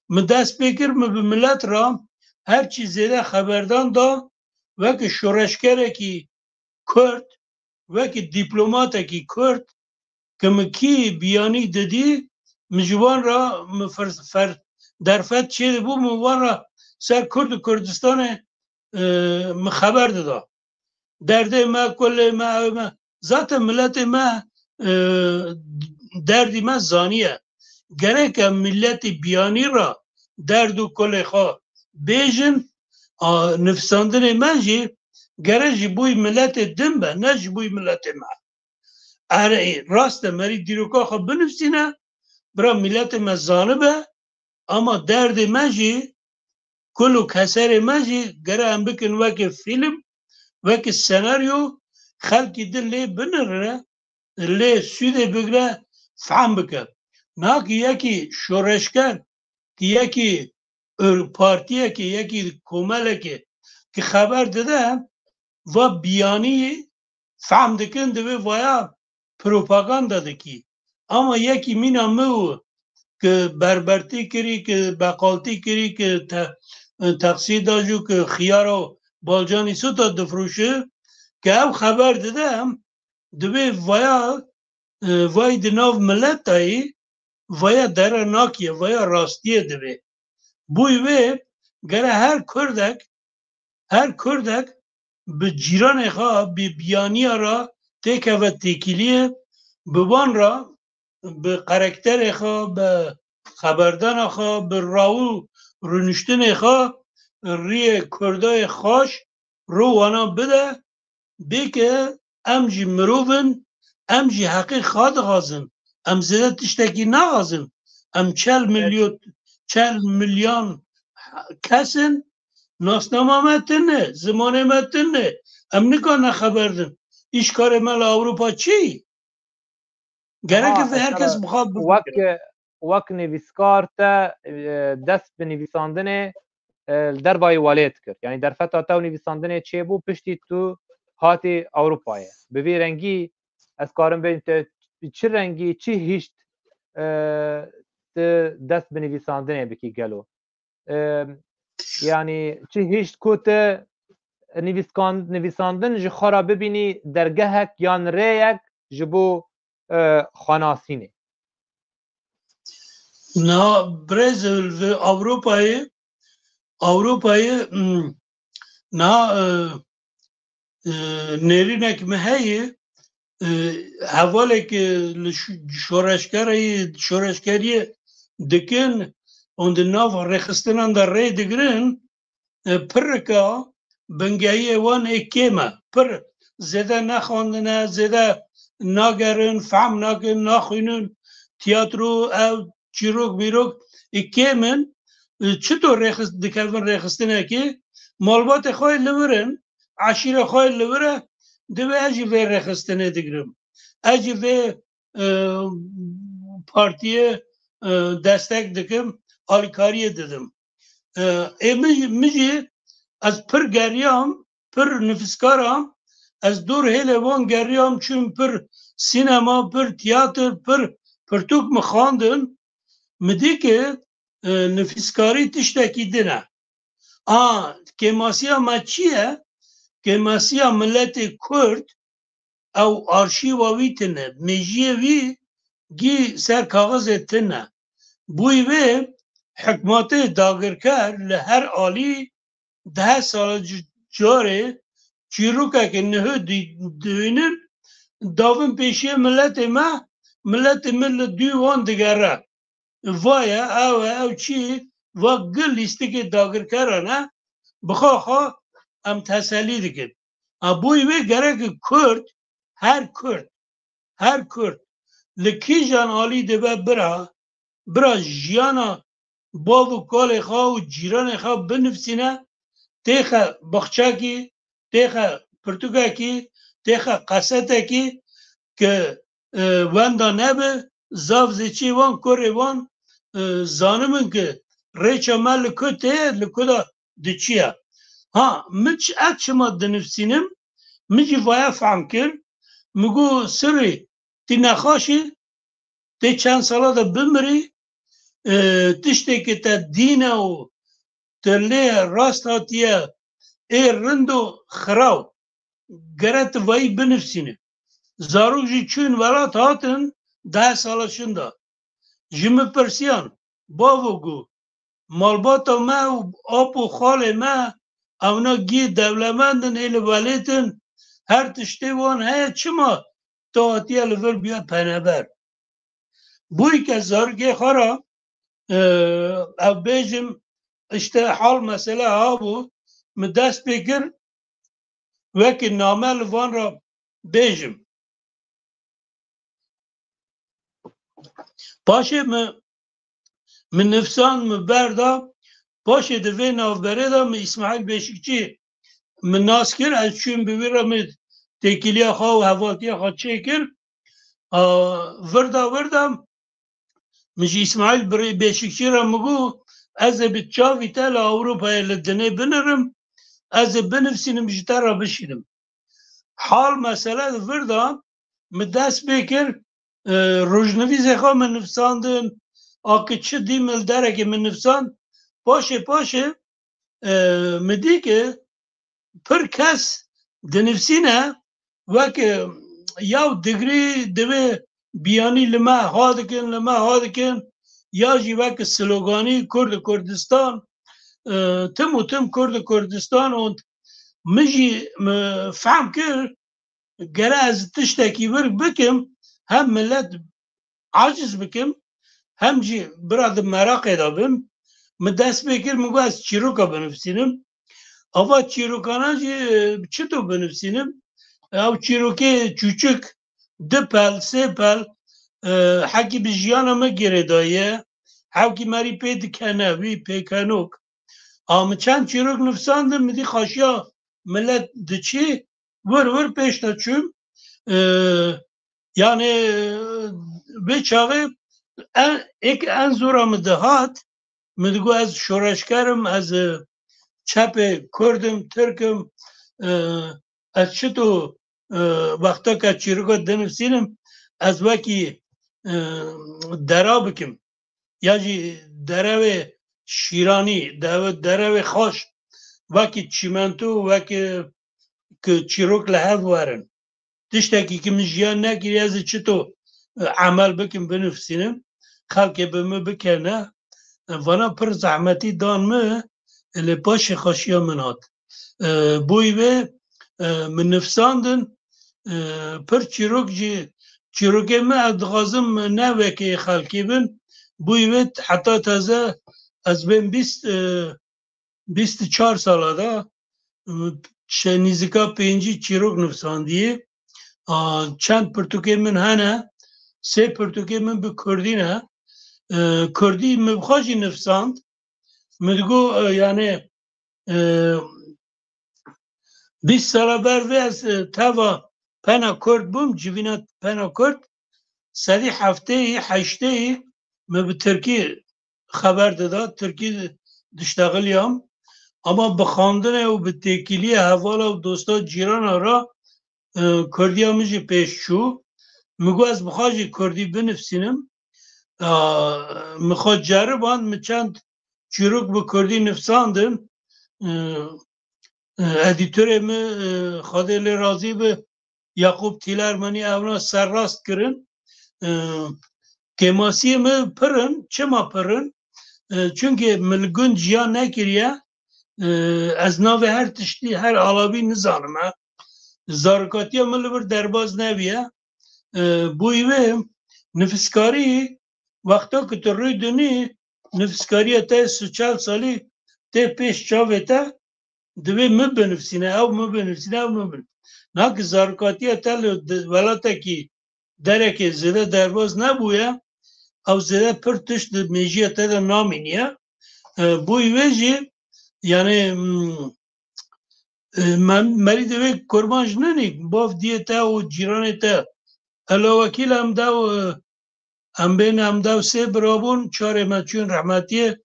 Min dest pê kir, min bi milet re her çî zêde xeberdan da, wekî şoreşgerekî Kurd, wekî dîplomatekî Kurd, ki min kî biyanî didî, min ji wan re, min fer-, fer-, derfet çêdibû, min wan re ser Kurd û Kurdistanê, e, min xeber dida. Derdê me, kulê me, ew me, zaten miletê me, e, derdî me zaniye. Gerek em miletê biyanî re derd û kulê xwe bêjin, a, nivîsandinê me jî gerek ji bo miletê din be, ne ji bo miletê me. Erê, rast e, merî dîroka xwe binivîsîne, bira miletê me zanibe, ama derdê me jî, kul û keserê me jî gere em bikin weke fîlm, weke senaryo, xelkî din lê binirine, lê sûdê bigre, fehm bike. Niha ki yekî şoreşger, ki yekî ör-, partiyekê, yekî komelekê ki xeber dide, va biyanî fehm dikin, divê vaya propaganda dikî. Ama yekî mîna min û ki berbertî kirî, ki beqaltî kirî, ki te-, teqsî da jû, ki xiyara balcanî suta difroşi, ki ew xeber dide, divê vaya, e, vay di nav milet de yî, vaya dere nakiye, vaya rastiyê divê. Bûyî wê gere her Kurdek, her Kurdek bi cîranê xwe, bi biyaniya re têkeve têkiliyê, bi wan re, bi karakterê xwe, bi xeberdana xwe, bi raw û rûniştinê xwe, riyê Kurdayê xaş ro wana bide, bêke em jî mirov in, em jî heqê xwe dixwazin. Em zêde tiştekî naxwazin. Em çel milyon, çel milyon kes in, nasnama me tune, zimanê me tune. Em nikarine xeber din. Îşkarê me li Ewropa çi? Gerek e vê her kes bi xwe bifikire. Wek, wek nivîskar te, e, dest bi nivîsandinê, e, li dervayî welêt kir. Yanî derfeta te û nivîsandinê çêbû, piştî tu hatî Ewropayê. Bi vî rengî ez karim bêjim te çi rengî, çi hişt, e, tu dest bi nivîsandinê bikî gelo? E, yanî çi hişt ku tu nivîskan-, nivîsandin ji xwe re bibînî dergehek yan rêyek ji bo, e, xwenasînê? Na birêz li Ewropayê, Ewropayê, hmm, na, e, e, nêrînek me heye, e, hevalek, e, li şo-, şoreşgerê, şoreşgeriyê dikin, hûn di nav rêxistinan de rê digirin, e, pirika bingehiyê wan ê kêm e. Pir zêde nexwendine, zêde nagerin, fehm nakin, naxwînin, tiyatro, ev çîrok mîrok ê kêm in. E, çito rêxist-, dikevin rêxistinekê, malbatê xwe li vir in, eşîre xwe li vir e, divê ez jî vê rêxistinê digirim. Ez jî vê, e, partiyê, e, destek dikim, alîkariyê didim. E, ê min, min jî ez pir geriyam, pir nifîskar am, ez dor hêlê wan geriyam, çûm pir sînema, pir tiyatir, pir pirtûk min xwendin. Min dî ki, e, nifîskarî tiştekî din e. A, kêmasiya me çi ye? Kêmasiya miletê Kurd, ew arşîva wî tune, mêjiyê wî gî ser kaxizê tune. Bûyî vê hikmatê dagirker li her alî deh sala ci-, carê çîrokeke niho dî-, dihînin, davin pêşiyê miletê me, miletê min li dû wan digere. Va ye, ew e, ew çi, va gi lîstikê dagirkeran e, bi xwe xwe em teselî dikin. Ha, boyî wê gerek Kurd, her Kurd, her Kurd li kîjan alî dibe bira, bira jiyana bav û kalê xwe û cîranê xwe binivîsîne, têxe baxçekî, têxe pirtûkekî, têxe qesetekî ke, e, wenda nebe, zaf zêçî wan, kurê wan, e, zanibin ke rêça me li ku tê, li ku de diçiye. Ha, min ç-, ez çima dinivîsînim, min jî vaya fehm kir, min got, Sirrî, tî nexaşî, tê çend sala de bimirî, e, tiştê ke te dîne û te lê rast hatiye, ê rind û xiraw, gere tu vayî binivîsînî. Zarok jî çûn welat hatin, deh sala şinda. Ji min pirsiyan, bavo got, malbata me û ap û xalê me, ewna gî dewlemend in, ê li welêt in, her tiştê wan heye, çima tu hatiye li vir biya peneber? Bûyî ke zarokê xwe re, e, ev bêjim, işte hal mesele ha bû, min dest pê kir, wekî name li van re bêjim. Paşê min, min nifsan, min berda, paşê di vê navberê de min Îsmaîl Beşikçî min nas kir, ez çûm bi wî re, min têkiliya xwe û hevaltiya xwe çêkir. A, virda, virda, min ji Îsmaîl Birê-, Beşikçî re min got, ez ê bi çavî te li Ewropayê li dinê binirim, ez ê binivîsînim, ji te re bişînim. Hal mesele di vir de min dest pê kir, e, rojnivîsê xwe min nivîsandin, a ki çi dî min li derekê min nivîsand. Paşê paşê, e, min dî ke pir kes dinivîsîne, wek, e, ya digrî divê biyanî li me ha dikin, li me ha dikin, ya jî wek sloganî Kurd û Kurdistan, e, tim û tim Kurd û Kurdistan û min jî, e, fehm kir, gere ez tiştekî wir bikim, hem millet aciz bikim, hem jî bira di meraqê de bim. Min dest pê kir, min got ez çîroka binivîsînim. Ava çîrokana jî, e, çito binivîsînim? Ew çîrokê çûçik, di pel, sê pel, e, hekî bi jiyana me girêdaye. Hewkî merî pê dikene, wî pêkenok. A min çend çîrok nivîsandin, min dî xaşiya milet diçî, wir wir pêş de çûm. E, yanê, e, vê çaxê en, êk en zora min dihat, min digot ez şoreşker im, ez, e, çepê Kurd im, Tirk im, e, ez çito, e, wexta ke çîroka dinivîsînim, ez wekî, e, dera bikim. Ya jî derewê şîranî, dewe-, derewê xaş, wekî çîmento, wekî ku çîrok li hev werin. Tiştekî ki min jiyan nekiriye, ez ê çito, e, emel bikim, binivîsînim, xelkê bi min bikene. E, vana pir zehmetî dan min, e, lê paşê xweşiya min hat. E, boyî vê, e, min nivîsandin, e, pir çîrok jî, çîrokê min ez dixwazim ne wekê xelkê bin. Boyî vê heta teze ez bên bîst, e, bîst û çar sala de, çe-, nîzika pêncî çîrok nivîsandiyê. A, çend pirtûkê min hene, sê pirtûkê min bi kurdî ne. E, kurdî min bi xwe jî nivîsand. Min digot, e, yanê, e, bîst sala ber vê ez, e, teva pena kurd bûm, civîna pena kurd, sedî hefteyî, heşteyî min bi tirkî xeber dida, tirkî diştexiliyam. Ama bi xwendinê û bi têkiliyê hevala û dosta cîrana re, e, kurdiya min jî pêş çû. Min got ez bi xwe jî kurdî binivîsînim. A, min xwe ceriband, min çend çîrok bi kurdî nivîsandin. E, e, edîtorê min, e, Xwedê lê razî bi, Yaqûb Tîlermenî, evna serrast kirin. E, kêmasiyê min pir in. Çima pir in? E, çunkê min li gund jiyan nekiriye. E, ez navê her tiştî, her alavî nizanim e. Zarokatiya min li vir derbaz nebiye. E, boyî wê nifiskarî, wexta ku tu rûy dinî, nifiskariyê te sî çel salî tê pêş çavê te, divê min binivîsîne, ew min binivîsîne, ew min bin-, na ki zarokatiya te li di-, welatekî derekê zêde derbaz nebûye, ew zêde pir tişt di mêjiya te de namîniye. E, boyî wê jî, yanê, mm, e, me-, merî divê kurban ji ninî, bav diyê te û cîranê te. Elawekîl em de, e, em bên, em dew sê bira bûn, çarê me çûn rehmetiyê,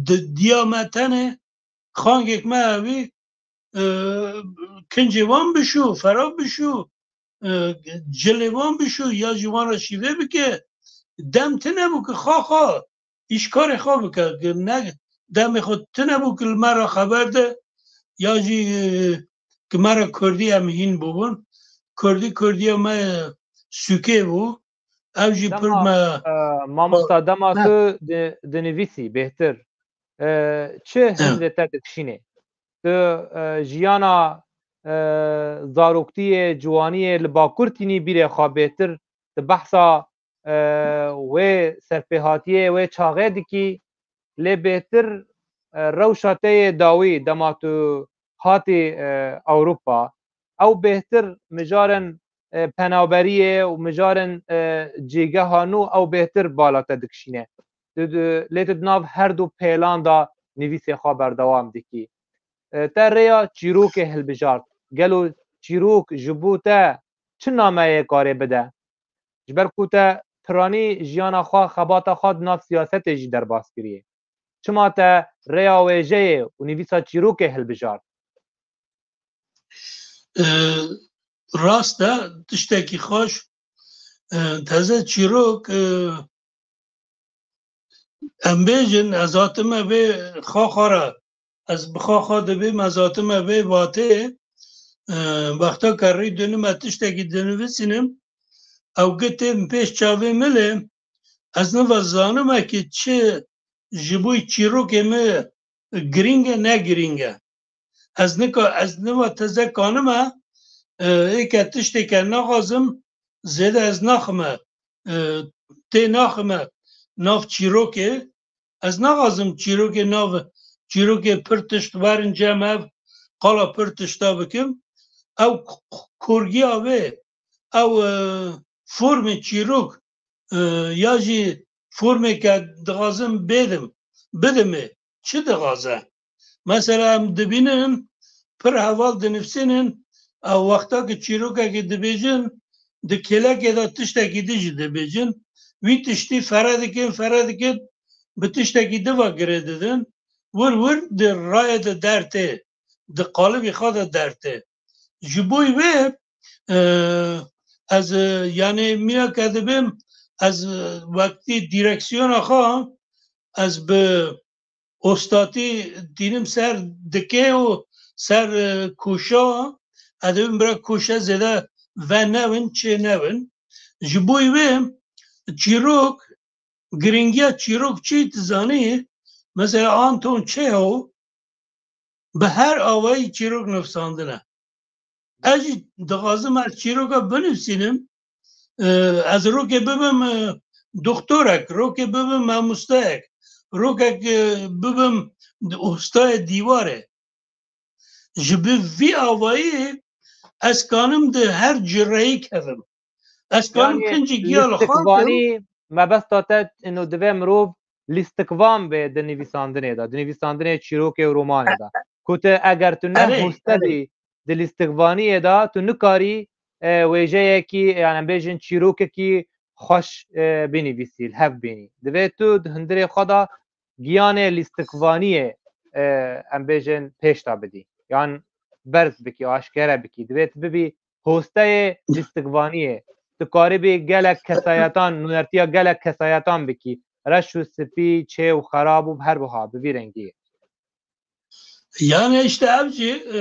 di-, diya me tenê, xangek me hevî, e, kincê wan bişû, fera bişû, e, cilê wan bişû, ya jî wan re şîvê bike. Dem tune bû ki xa xa, îşkarê xwe bike, ki ne demê xwe tune bû ki li me re xeber de, ya jî, e, ki me re kurdî em hîn bûbûn. Kurdî, kurdiya me sûkê bû. Ew jî pir Dema, me e, mamosta, dema Heh. tu di-, dinivîsî bêhtir, e, çi Heh. hindê te dikişînê? Tu, e, jiyana, e, zaroktiyê, ciwaniyê li Bakur tînî bîrê xwe bêhtir, tu behsa, e, wê serpêhatiyê, wê çaxê dikî, lê bêhtir, e, rewşa te yê dawî dema tu hatî, e, Ewropa, ew bêhtir mijarên, e, penaberiyê û mijarên, e, cêgeha nû ew bêhtir bala te dikişîne. Tu, tu, lê tu di nav her du pêlan de nivîsê xwe berdewam dikî. E, te rêya çîrokê hilbijart. Gelo çîrok ji bo te çi nameyê karê bide? Ji ber ku te piranî jiyana xwe, xebata xwe di nav siyasetê jî derbas kiriye. Çima te rêya wêjeyê û nivîsa çîrokê hilbijart? E, rast e, tiştekî xweş. E, teze çîrok, e, em bêjin, ez hatime vê xaxa re, ez bi xaxa dibêm, ez hatime vê vatê, e, wexta ke rî dinime tiştekî dinivîsînim, ew gitê min pêş çavê min lê, ez niva zanime ki çi ji bo çîrokê min girîng e, ne girîng e. Ez nika, ez niva teze kanime, e, êke tiştêke naxwazim, zêde ez naxime, e, tê naxime nav çîrokê, Ez naxwazim çîrokê nav, çîrokê pir tişt werin cem ev, qala pir tişta bikim. Ew k-, k-, korgiya wê, ew, e, formê çîrok, e, ya jî formê ke dixwazim bêdim, bidimê, çi dixwaze? Mesela em dibînin, pir heval dinivsînin, ew wexta ki çîrokekî dibêjin, di kêlekê de tiştekî din jî dibêjin, wî tiştî fere dikin, fere dikin, bi tiştekî din ve girê didin, wir wir di rayê de dertê, di qalibî xwe de dertê. Ji bo wê, e, ez, e, yanî mîna ke dibêm, ez, e, wextî dîreksiyona xwe, ez bi ostatî tînim ser dikê û ser, e, koşa, ez dibêm bira koşa zêde venewin, çênewin. Ji bo wê çîrok, giringiya çîrok çi dizanî? Mesela Anton Çehov bi her awayî çîrok nivsandine. Ez jî dixwazim ez çîroka binivîsînim. E, ez rokê bibim, e, doktorek, rokê bibim mamosteyek, rokek, e, bibim ustayê dîwarê. Ji bi vî awayî ez kanim di her cireyî kevim. Ez kanim Yanî kincî giya li xwe kim. Lîstikvanî, mebesta te ino divê mirov lîstikvan be di nivîsandinê de, di nivîsandinê çîrokê û romanê de. Ku tu eger tu ne Erê, hoste erê. bî di lîstikvaniyê de, tu nikarî, e, wêjeyekî, yani em bêjin çîrokekî xweş, e, binivîsî, li hev bînî. Divê tu di hundirê xwe de giyanê lîstikvaniyê, e, em bêjin pêş de bidî. Yan berz bikî, aşkere bikî. Divê tu bibî hosteyê lîstikvaniyê. Tu karibî gelek kesayetan, nûnertiya gelek kesayetan bikî. Reş û spî, çê û xerab û her wiha bi vî rengî. Yani işte ev jî, e,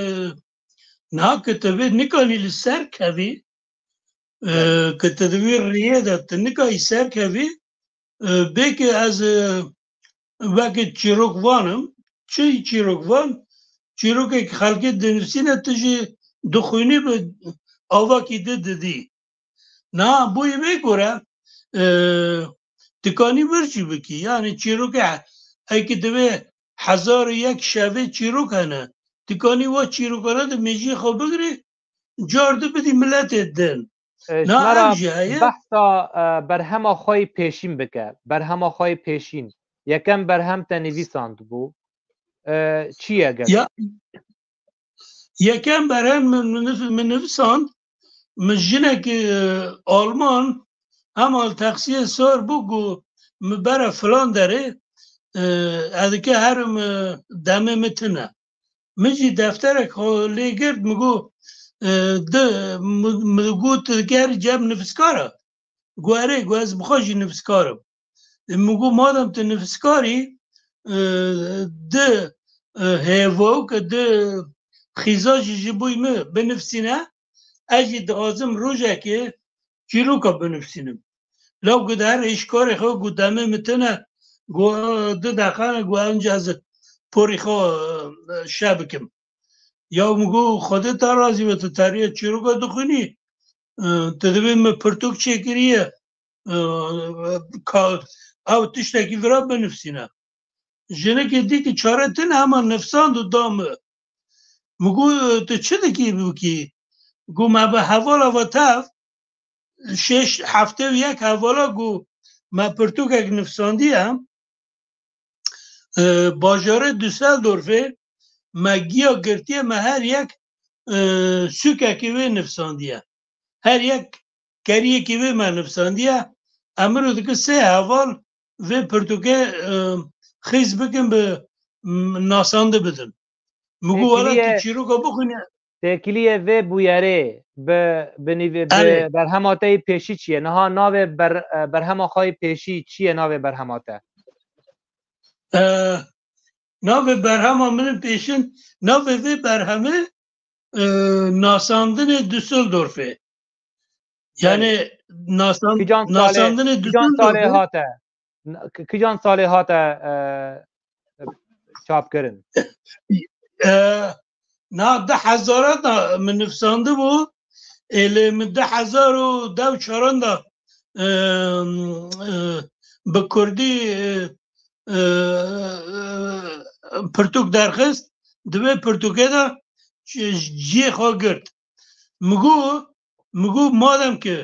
niha ki tu vê nikanî li ser kevî, e, ki tu di vî riyê de tu nikayî ser kevî, e, bê ki ez, e, weke çîrokvan im, çi çîrokvan, çîrokek xelkê dinivîsîne tu jî dixwînî bi avakî di didî. Na, bo yê vê gore, e, dikanî vir jî bikî. Yani çîroke, ey ki divê hezar û yek şevê çîrok hene. Dikanî wa çîrokana di mêjiyê xwe bigirî, car di bidî miletê din. E, Na, ji me re ev jî heye. Behsa, e, berhema xwe yê pêşîn bike. Berhema xwe yê pêşîn. Yekem berhem te nivîsandibû. E, çi ye gelo? Ya, yekem berhem min, min nif-, min nivîsand, min jinek, e, Alman, hema li taksiyê sor bû ku min bere filan derê, e, ez dike herim, e, demê min tune. Min jî defterek xwe lê girt, min got, e, di, min, min got, tu dikerî cem nivîskara. Got, erê, got, ez bi xwe jî nivîskar im. E, min got, madem tu nivîskar î, e, di, e, hêvok, di xîza jî ji bo min binivîsîne, ez jî dixwazim rojekê çîroka binivîsînim. Law got, her êşkarê xwe got, demê min tune, got, di deqe ne, got, enca ez porî xwe, e, şe bikim. Ya min got, Xwedê te razî be, tu teriya çîroka dixwînî, e, tu divê min pirtûk çêkiriye, e, ka, ew tiştekî vira binivîsîne. Jinekê dî ki çare tune hema nivîsand û da min. Min got, tu çi dikî bikî? Got, me bi hevala ve tev, şeş, heftê û yek hevala ku me pirtûkek nivîsandiye, e, bajarê Düsseldorfê me giya girtiye, me her yek, e, sûkekê wê nivîsandiye. Her yek keriyekî wê me nivîsandiye. Em îro dikin sê heval vê pirtûkê, e, xîz bikin, bi, m, nasandi bidin. Min got, wela tu Têkiliyê, çîroka bixwîne. Têkiliyê vê bûyerê bi, bi nîvê, bi Erê. berhema te yê pêşî çi ye? Niha navê ber-, e, berhema xwe yê pêşî çi ye navê berhema te? E, navê berhema min in pêşin, navê vê berhemê, e, nasandinê Düsseldorfê. Yani nasan-, Kican salê, nasandinê kican salê Düsseldorfê. hate? N-, ki-, kican salê hate, e, çapkirin? E, na di hezara da min nivîsandibû, ê lê min di hezar û deh û çaran da, e, e, bi kurdî, e, e, e, pirtûk derxist, di vê pirtûkê de cihê xwe girt. Min got, min got, madem ki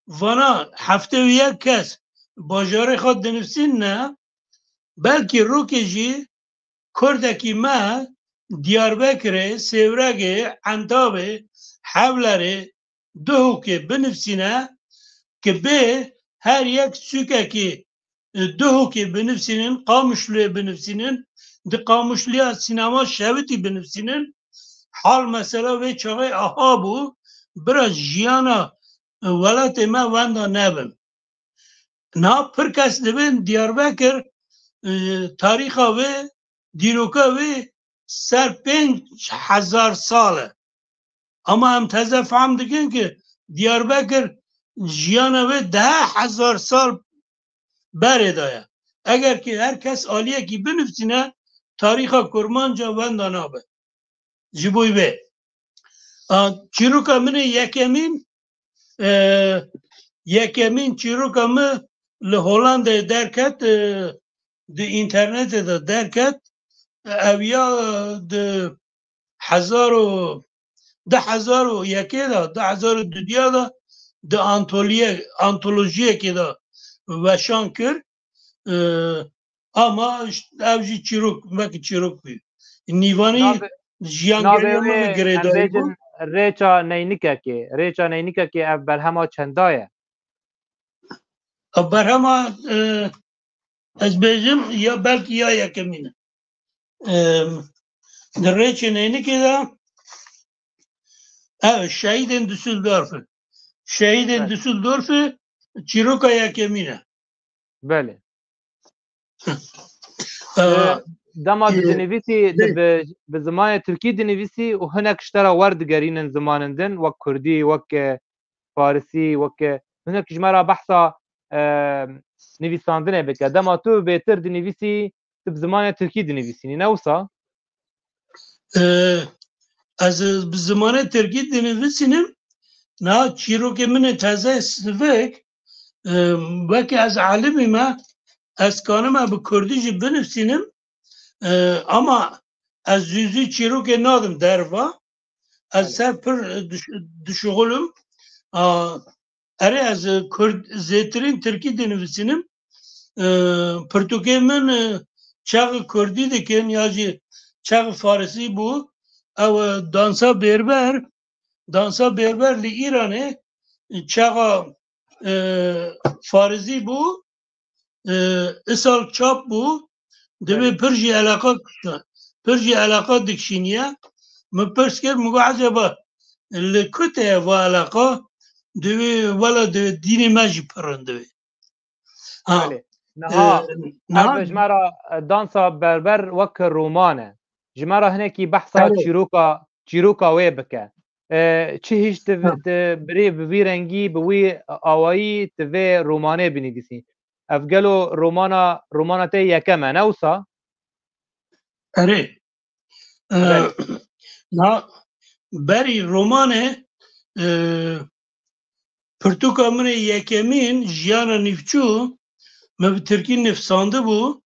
vana heftê û yek kes bajarê xwe dinivîsîne, belkî rokê jî Kurdekî me Diyarbekirê, Sêwregê, Entabê, Hewlerê, Duhokê binivîsîne, ki bê her yek sûkekî, e, Duhokê binivîsînin, Qamişloyê binivîsînin, di Qamişliya sînema şewitî binivîsînin. Hal mesela vê çaxê aha bû, bira jiyana, e, welatê me wenda nebin. Niha pir kes dibên Diyarbekir, e, tarîxa wê, dîroka wê ser pênc hezar sal e. Ama em teze fehm dikin ki Diyarbekir jiyana wê deh hezar sal berê de ye. Eger ki her kes aliyekî binivîsîne, tarîxa Kurmanca wenda nabe. Ji bo vê. A, çîroka min ê yekemîn, e, yekemîn çîroka min li Hollandayê derket, e, di înternetê de derket. Ev ya di hezar û, di hezar û yekê de, di hezar û dudiya de di antoliye-, antolojiyekê de weşan kir. E, ama ev jî çîrok, wekî çîrok bû. Nîvanî Navê, navê jiyangeriya min wê, em girêdayî bû. Bêjin Rêça Neynikekê. Rêça Neynikekê ev berhema çenda ye? Ev berhema, e, ez bêjim ya belkî ya yekemîn e. E, di Rêçê Neynikê de ev şehîdên Düsseldorfê. Şehîdên Evet. Düsseldorfê çîroka yekemîn e. Belê. Ee, Dema tu e, dinivîsî, tu e, bi, bi zimanê tirkî dinivîsî û hinek ji te re werdigerînin zimanên din, wek kurdî, wek, e, farisî, wek, e, hinek ji me re behsa, e, nivîsandinê bike. Dema tu bêtir dinivîsî, tu bi zimanê tirkî dinivîsînî, ne wisa? Ee, ez bi zimanê tirkî dinivîsînim. Niha çîrokê min ê teze sivik, e, weke ez alimî me, ez kanime bi kurdî jî binivîsînim. E, ama ez zû zû çîrokê nadim derva. Ez Belê. ser pir diş-, dişuxulim. A, Erê, ez, e, kurd, zêtirîn tirkî dinivîsînim. E, pirtûkê min, e, çaxi kurdî dikin ya jî çaxi farisî bû. Ew, e, dansa berber, dansa berber li Îranê, e, çaxa, e, farisî bû. E, îsal çap bû, divê Belê. pir jî eleqa kişa-, pir jî eleqa dikişîniye. Min pirs kir, min got, "Eceba li ku te ye va eleqa?" Divê, wela divê dînê me jî pir in divê. Ha, Belê. e, Niha, niha ev ji me re, e, dansa berber wek roman e. Ji me re hinekî behsa Erê. çîroka, çîroka wê bike. E, çi hîş tu, Ha. tu birê bi vî rengî, bi wî awayî tu vê romanê binivîsî? Ev gelo romana, romana te yekem e, ne wisa? Erê. E, Belê. na, berî romanê, e, pirtûka min ê yekemîn, Jiyana Nîvçû, min bi tirkî nivîsandibû.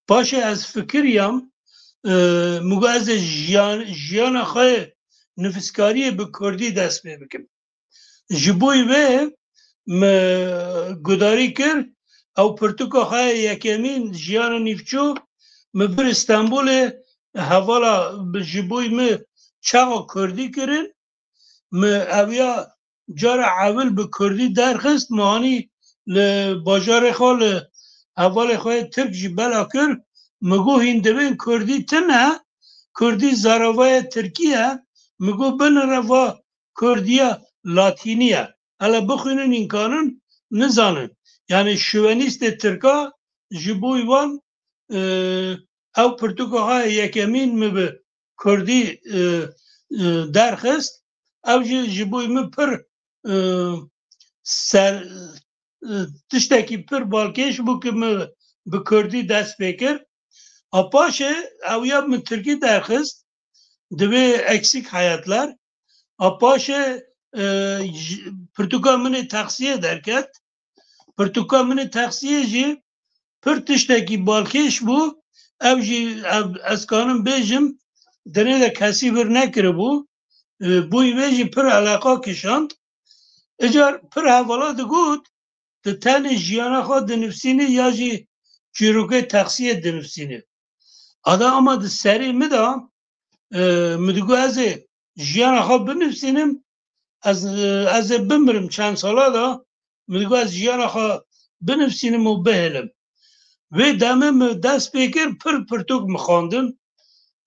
Paşê ez fikiriyam, e, min got ez ê jiyan-, jiyana xwe yê nivîskariyê bi kurdî dest pê bikim. Ji bo wê min gudarî kir, ew pirtûka xwe yê yekemîn Jiyana Nîvçû min bir Stenbolê hevala bi, ji bo min çaxa kurdî kirin, min ew ya cara ewil bi kurdî derxist, min anî li bajarê xwe, li hevalê xwe yê tirk jî bela kir, min got hîn divên kurdî tune, kurdî zaravaya tirkî ye, min got binire va kurdiya latînî ye. Hele bixwînin, înkanin nizanin. Yanî şovenîstê tirka ji bo wan, e, ew pirtûka xwe yekemîn min bi kurdî, e, e, derxist. Ew jî ji bo min pir, e, ser, e, tiştekî pir balkêş bû ku min bi kurdî dest pê kir. A paşê ew ya min tirkî derxist, divê eksik hayatlar. A paşê, e, ji-, pirtûka min ê texsiyê derket. Pirtûka min ê texsiyê jî pir tiştekî balkêş bû. Ew jî, ev, ez kanim bêjim, dinê de kesî vir nekiribû. E, bûyî vê jî pir eleqa kişand. Îcar pir hevala digot, tu tenê jiyana xwe dinivîsînî ya jî çîrokê texsiyê dinivîsînî. Ada ama di serê min de, e, min digot ez ê jiyana xwe binivîsînim, ez, e, ez ê bimirim çend sala de, min digot ez jiyana xwe binivîsînim û bihêlim. Vê demê min dest pê kir, pir pirtûk min xwendin.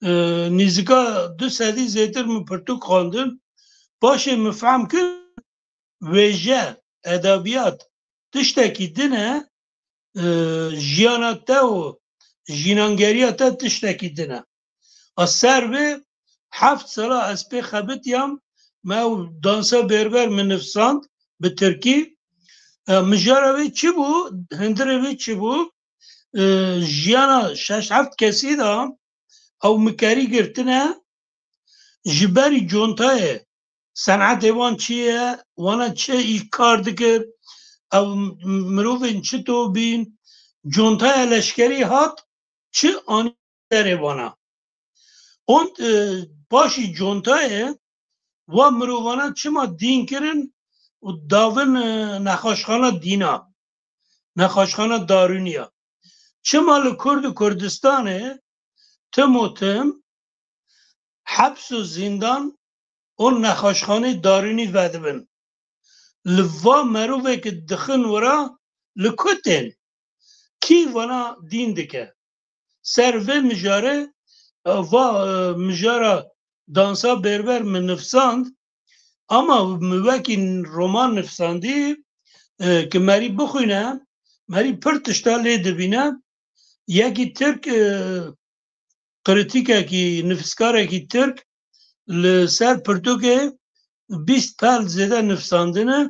E, nîzika du sedî zêtir min pirtûk xwendin. Paşê min fehm kir, wêje, edebiyat tiştekî din e, e, jiyana te û jînangeriya te tiştekî din e. A ser vê heft sala ez pê xebitiyam, me ew dansa berber min nivsand bi tirkî. E, mijara wê çi bû? Hundirê wê çi bû? E, jiyana şeş heft kesî de ew mikerî girtine, ji berî contayê, senetê wan çi ye, wana çi îş kar dikir, ew mirovên çi to bîn, contaya leşkerî hat, çi anî serê wana. Ont, e, paşî contayê wa mirovana çima dîn kirin û davin, e, nexweşxana dîna, nexweşxana darûniya. Çima li Kurd û Kurdistanê tim û tim heps û zîndan û nexweşxanê darûnî vedibin? Li va merovekî dixin wira li ku tên? Kî vana dîn dike? Ser vê mijarê, e, va, e, mijara dansa berber min nifsand, ama min wekî roman nifsandî, e, ki merî bixwîne, merî pir tişta lê dibîne. Yekî Tirk, e, krîtîkekî, nivîskarekî Tirk li ser pirtûkê bîst pel zêde nivîsandine.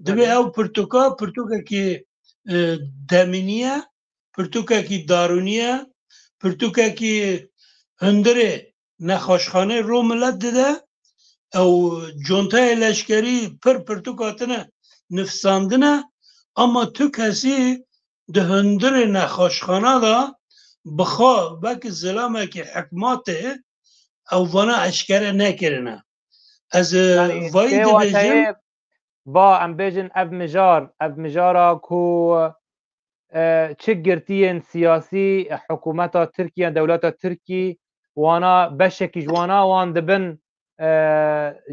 Divê Belê. ew pirtûka, pirtûkekî, e, demînî ye, pirtûkekî darûnî ye, pirtûkekî hundirê nexweşxanê ro milet dide. Ew contayê leşkerî pir pirtûk hatine nivîsandine, ama tu kesî di hundirê nexweşxana de bi xwe wekî zilamekî hikmatê ew vana eşkere nekirine. Ez, e, Yanî vayî tê dibêjim. wateyê va, em bêjin, ev mijar, ev mijara ku, e, çi girtiyên siyasî, e, hikûmeta Tirkiye, dewleta Tirkî, wana beşekî ji wana wan dibin, e,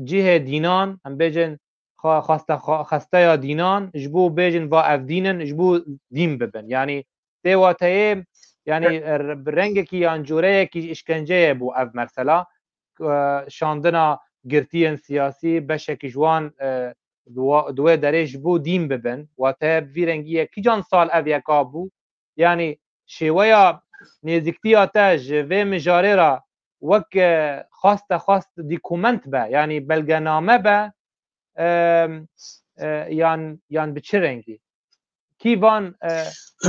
cihê dînan, em bêjin, xwe-, xweste-, xwe-, xwesteya dînan, ji bo bêjin va ev dîn in, ji bo dîn bibin. Yanî tê wateyê, yanî, e, r-, bi rengekî yan coreyekî îşkenceyê bû ev mesela. E, şandina girtiyên siyasî, beşekî ji wan, e, di wa-, di wê derê ji bo dîn bibin. Wateya bi vî rengî ye. Kîjan sal ev yeka bû? Yanî şêweya nêzîktiya te ji vê mijarê re wek, e, xweste xwest dîkument be, yanî belgename be, e, e, yan, yan bi çi rengî? Kî van, e,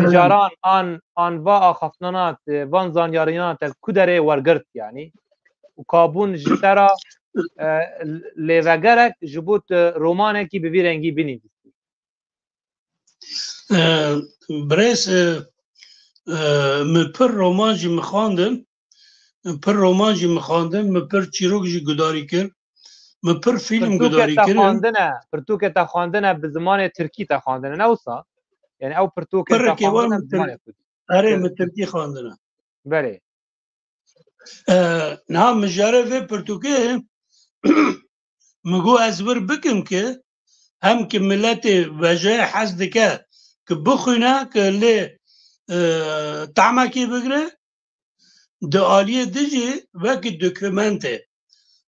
mijaran an, an va axaftinana te, van zanyariyana te ku derê wergirt yanî? Û kabûn ji te re, e, lêvegerek ji bo tu romanekî bi vî rengî binivîsî? E, birêz, e, e, min pir roman jî min xwendin. Pir roman jî min xwendin. Min pir çîrok jî gudarî kir. Min pir fîlm Pirtûkê gudarî te kirin. xwendine, pirtûkê te xwendine bi zimanê tirkî te xwendine, ne wisa? Yani ew pirtûkên te Pirrikê wan xwendine bi min tir-, zimanê kurdî. erê, min tirkî xwendine. Belê. E, niha mijare vê pirtûkê min got ez wir bikim ki hem ki miletê vejeye hez dike ki bixwîne ki lê, e, tahmekê bigire, di aliyê din jî wekî dokumentê.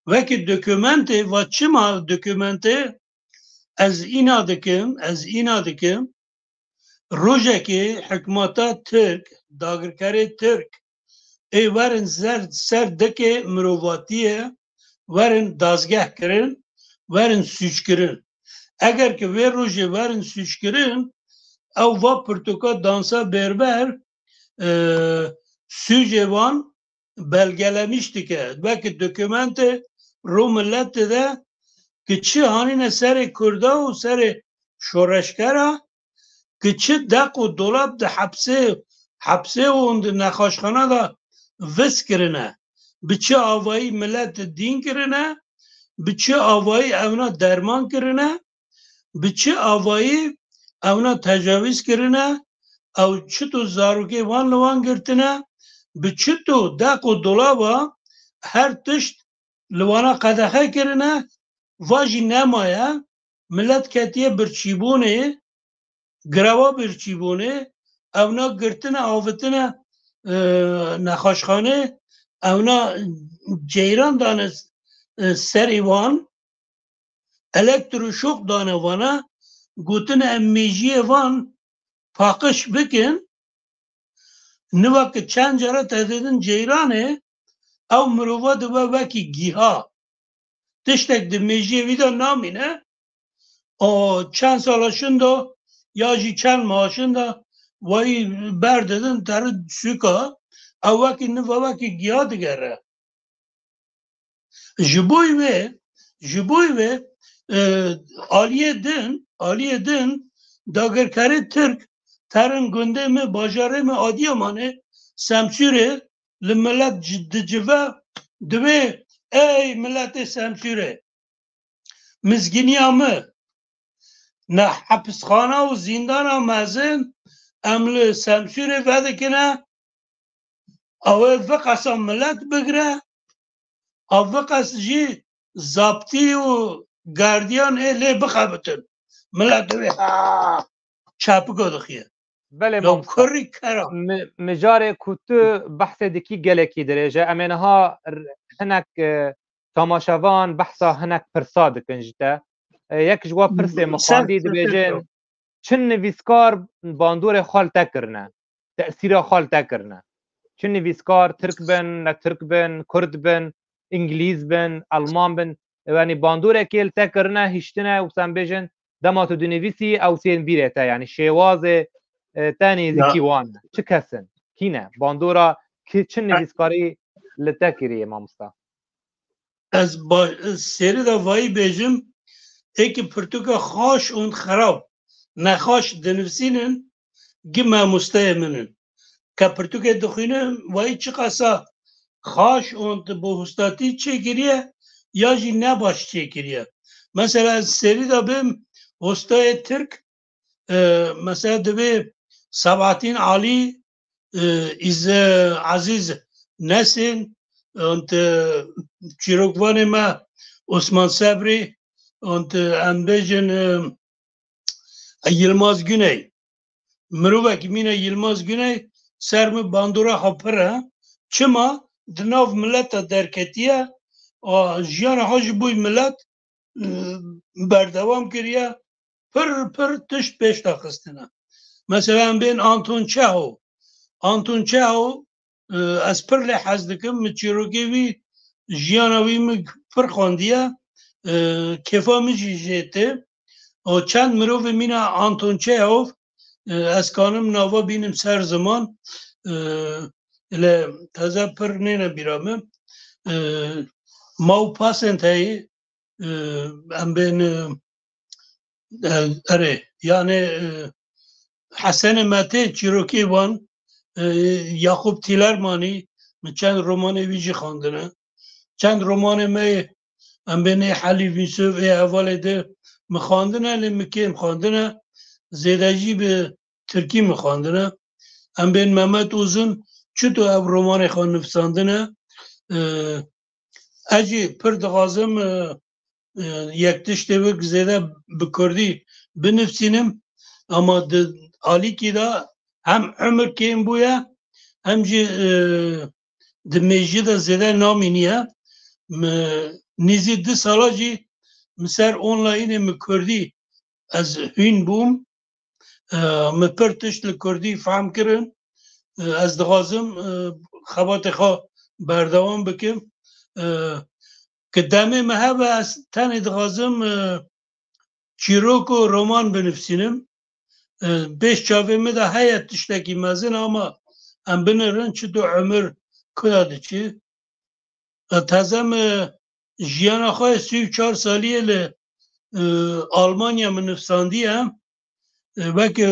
Wekî dokumentê, va çima dokumentê, ez îna dikim, ez îna dikim, rojekê hikûmeta Tirk, dagirkerê Tirk, ê werin ser, ser dikê mirovatiyê, werin dazgeh kirin, werin sûc kirin. Eger ki vê rojê werin sûc kirin, ew va pirtûka dansa berber, e, sûcê wan belgelemiş dike. Wekî dokumentê ro milet dide ki çi hanîne serê Kurda û serê şoreşgera, ki çi deq û dolab di hepsê hepsê û di nexweşxana de viz kirine. Bi çi avayî milet dîn kirine, bi çi avayî ewna derman kirine, bi çi avayî ewna tecawîz kirine, ew çito zarokê wan li wan girtine, bi çito deq û dolaba her tişt li wana qedexe kirine, va jî nemaye, milet ketiye birçîbûnê, grewa birçîbûnê, ewna girtine, avitine, e, nexweşxanê, ewna ceyran dane, e, serê wan, elektroşok dane vana, gotine em mêjiyê van paqij bikin, niva ki çend cara te didin ceyranê, ew mirova dibe wekî gîha. Tiştek di mêjiyê wî de namîne, o çend sala şinda ya jî çend meha şinda wayî berdidin teri sûka, ew wekî niva wekî gîha digere. Ji bo wê, ji bo wê, e, aliyê din, aliyê din dagirkerê Tirk terin gundê me, bajarê me Adiyamanê, Semsûrê li milet ci-, dicive, divê ey miletê Semsûrê. Mizginiya me, ne hepisxana û zîndana mezin em li Semsûrê vedikine, ew ê viqesa milet bigire, ew viqes jî zaptî û gardiyan ê lê bixebitin. Milet divê ha çapika dixiye. Belê, ya mamosta. Kurî kera. Mi-, mijarê ku tu behsê dikî gelekî dirêj e. Em ê niha r-, hinek, e, tamaşevan behsa hinek pirsa dikin ji te. E, yek ji wa pirsê min xwendî, dibêjin, çi nivîskar bandorê xwe li te kirine, tesîra xwe li te kirine. Çi nivîskar, tirk bin, ne tirk bin, kurd bin, îngilîz bin, elman bin, yanî bandorekê li te kirine, hiştine û sen bêjin, dema tu dinivîsî, ew tên bîrê te, yanî şêwazê, e, te nêzîkî wan e. Çi kes in? Kî ne? Bandora ki çi nivîskarî li te kiriye, mamosta? Ez ba-, serî de vayî bêjim, êkî pirtûka xaş û xerab, nexaş dinivîsînin, gi mamosteyê min in. Ke pirtûkê dixwînim, wayî çiqasa xaş û bi hostatî çêkiriye ya jî ne baş çêkiriye. Mesela ez serî de bim, hostayê tirk, e, mesela divê Sabahattin Alî, e, Îze-, Ezîz Nesîn, û, e, çîrokvanê me Osman Sebrî, û, e, em bêjin, e, Yilmaz Güney. Mirovekî mîne Yilmaz Güney ser min bandora xwe pir e. Çima? Di nav mileta derketiye, a, jiyana xwe ji bo milet, e, berdewam kiriye. Pir, pir tişt pêş de xistine. Mesela em bên Anton Çehov. Anton Çehov, e, ez pir lê hez dikim. Min çîrokê wî, jiyana wî min pir xwendiye. E, kêfa min jî jê tê. O çend mirovê mîna Anton Çehov, e, ez kanim nava bînim ser ziman. E, lê teze pir nêne bîra min. E, Maupassant heyî, e, em bên, e, e, erê, yanê, e, Hesenê Metê çîrokê wan, e, Yakup Tilermanî, min çend romanê wî jî xwendine. Çend romanê me yê, em bên ê Helîf Yusuf, ê hevalê de min xwendine, lê min kêm xwendine, zêde jî bi tirkî min xwendine. Em bên Mehmet Uzun çito ev romanê xwe nivîsandine. E, Ez jî pir dixwazim, e, e, yek tiştê wek zêde bi kurdî binivîsînim, ama di alîkî de hem umir kêm bûye, hem jî, e, di mêjiyê de zêde namîniye. Mi nêzî du sala jî min ser onlineê min kurdî ez hûn bûm. E, min pir tişt li kurdî fehm kirin. E, ez dixwazim, e, xebatê xwe berdewam bikim. E, ki demê min hebe ez tenê dixwazim, e, çîrok û roman binivîsînim. E, pêş çavê min de heye tiştekî mezin ama em binirin çito umir kuda diçi. E, teze min jiyana xwe sî û çar salî ye li, e, Almanya min nivîsandiye. E, wek, e,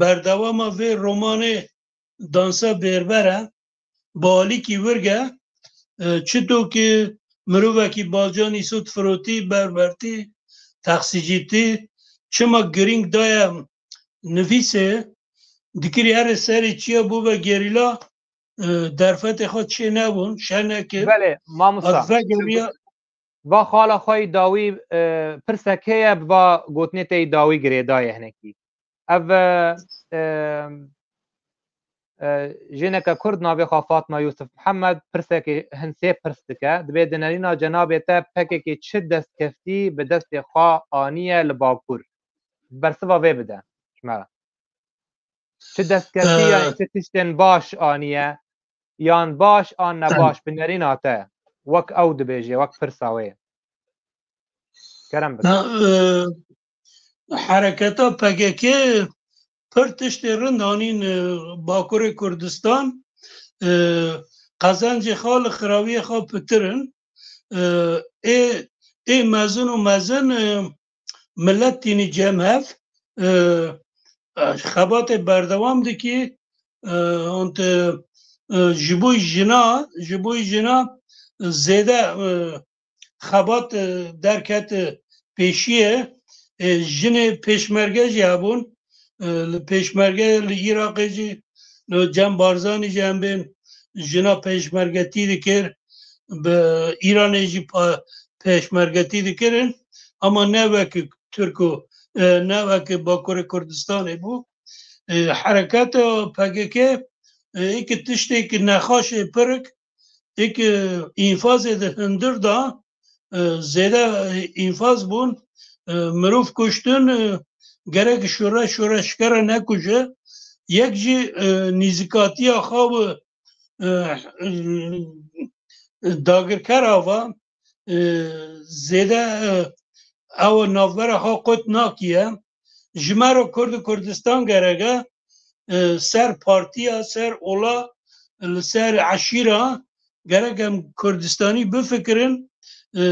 berdewama vê romanê dansa bêrber e, bi alîkî wirg e. E, çito ki mirovekî Balcan Îsot Firotî, berbertî, texsîcîtî, çima girîng daye nivîsê, dikirî here serê çiya bû ve gerîla, e, derfetê xwe çê nebûn, şe nekir. Belê, mamosta. At vegeriya. Va xala xwe yî dawî, e, pirsek heye, bi va gotinê te yî dawî girêdayê hinekî. Ev, e, e, e, jineke Kurd navê xwe Fatma Yusuf Mihemed pirsekê hin sê pirs dike. Dibê di nerîna cenabê te P K K çi destkeftî bi destê xwe aniye li Bakur? Bersiva vê bide ji me re. Çi destkeftî Ee, yan çi tiştên baş aniye, yan baş an nebaş bi nerîna te, wek ew dibêje, wek pirsa wê. Kerem bike. Na, e, hereketa P K K pir tiştê rind anîn, e, Bakurê Kurdistan, e, qezencê xwe li xirawiyê xwe pitir in. E, ê, ê mezin û mezin, e, millet tînî cem hev, e, e, xebatê berdewam dikî, e, û te, e, ji bo jina, ji bo jina zêde, e, xebat, e, derket, e, pêşiyê, e, jinê pêşmerge jî hebûn, e, li pêşmerge li Iraqê jî, li Cem Barzanî jî em bên jina pêşmergetî dikir, bi Îranê jî pa-, pêşmergetî dikirin, ama ne wek Tirk û, e, ne wek Bakurê Kurdistanê bû. E, hereketa P K K, e, êk tiştêk nexaşê pirik, êk înfazê di hundir da, e, zêde, e, înfaz bûn, e, mirov kuştin, e, gerek şure-, şoreşgera nekuje. Yek jî, e, nîzikatiya xwe bi, e, e, dagirkera ve, e, zêde, e, ew navbera xwe qut nakiye. Ji me re Kurd û Kurdistan gerek e, e, ser partiya, ser ola, li ser eşîra, gerek em Kurdistanî bifikirin, e,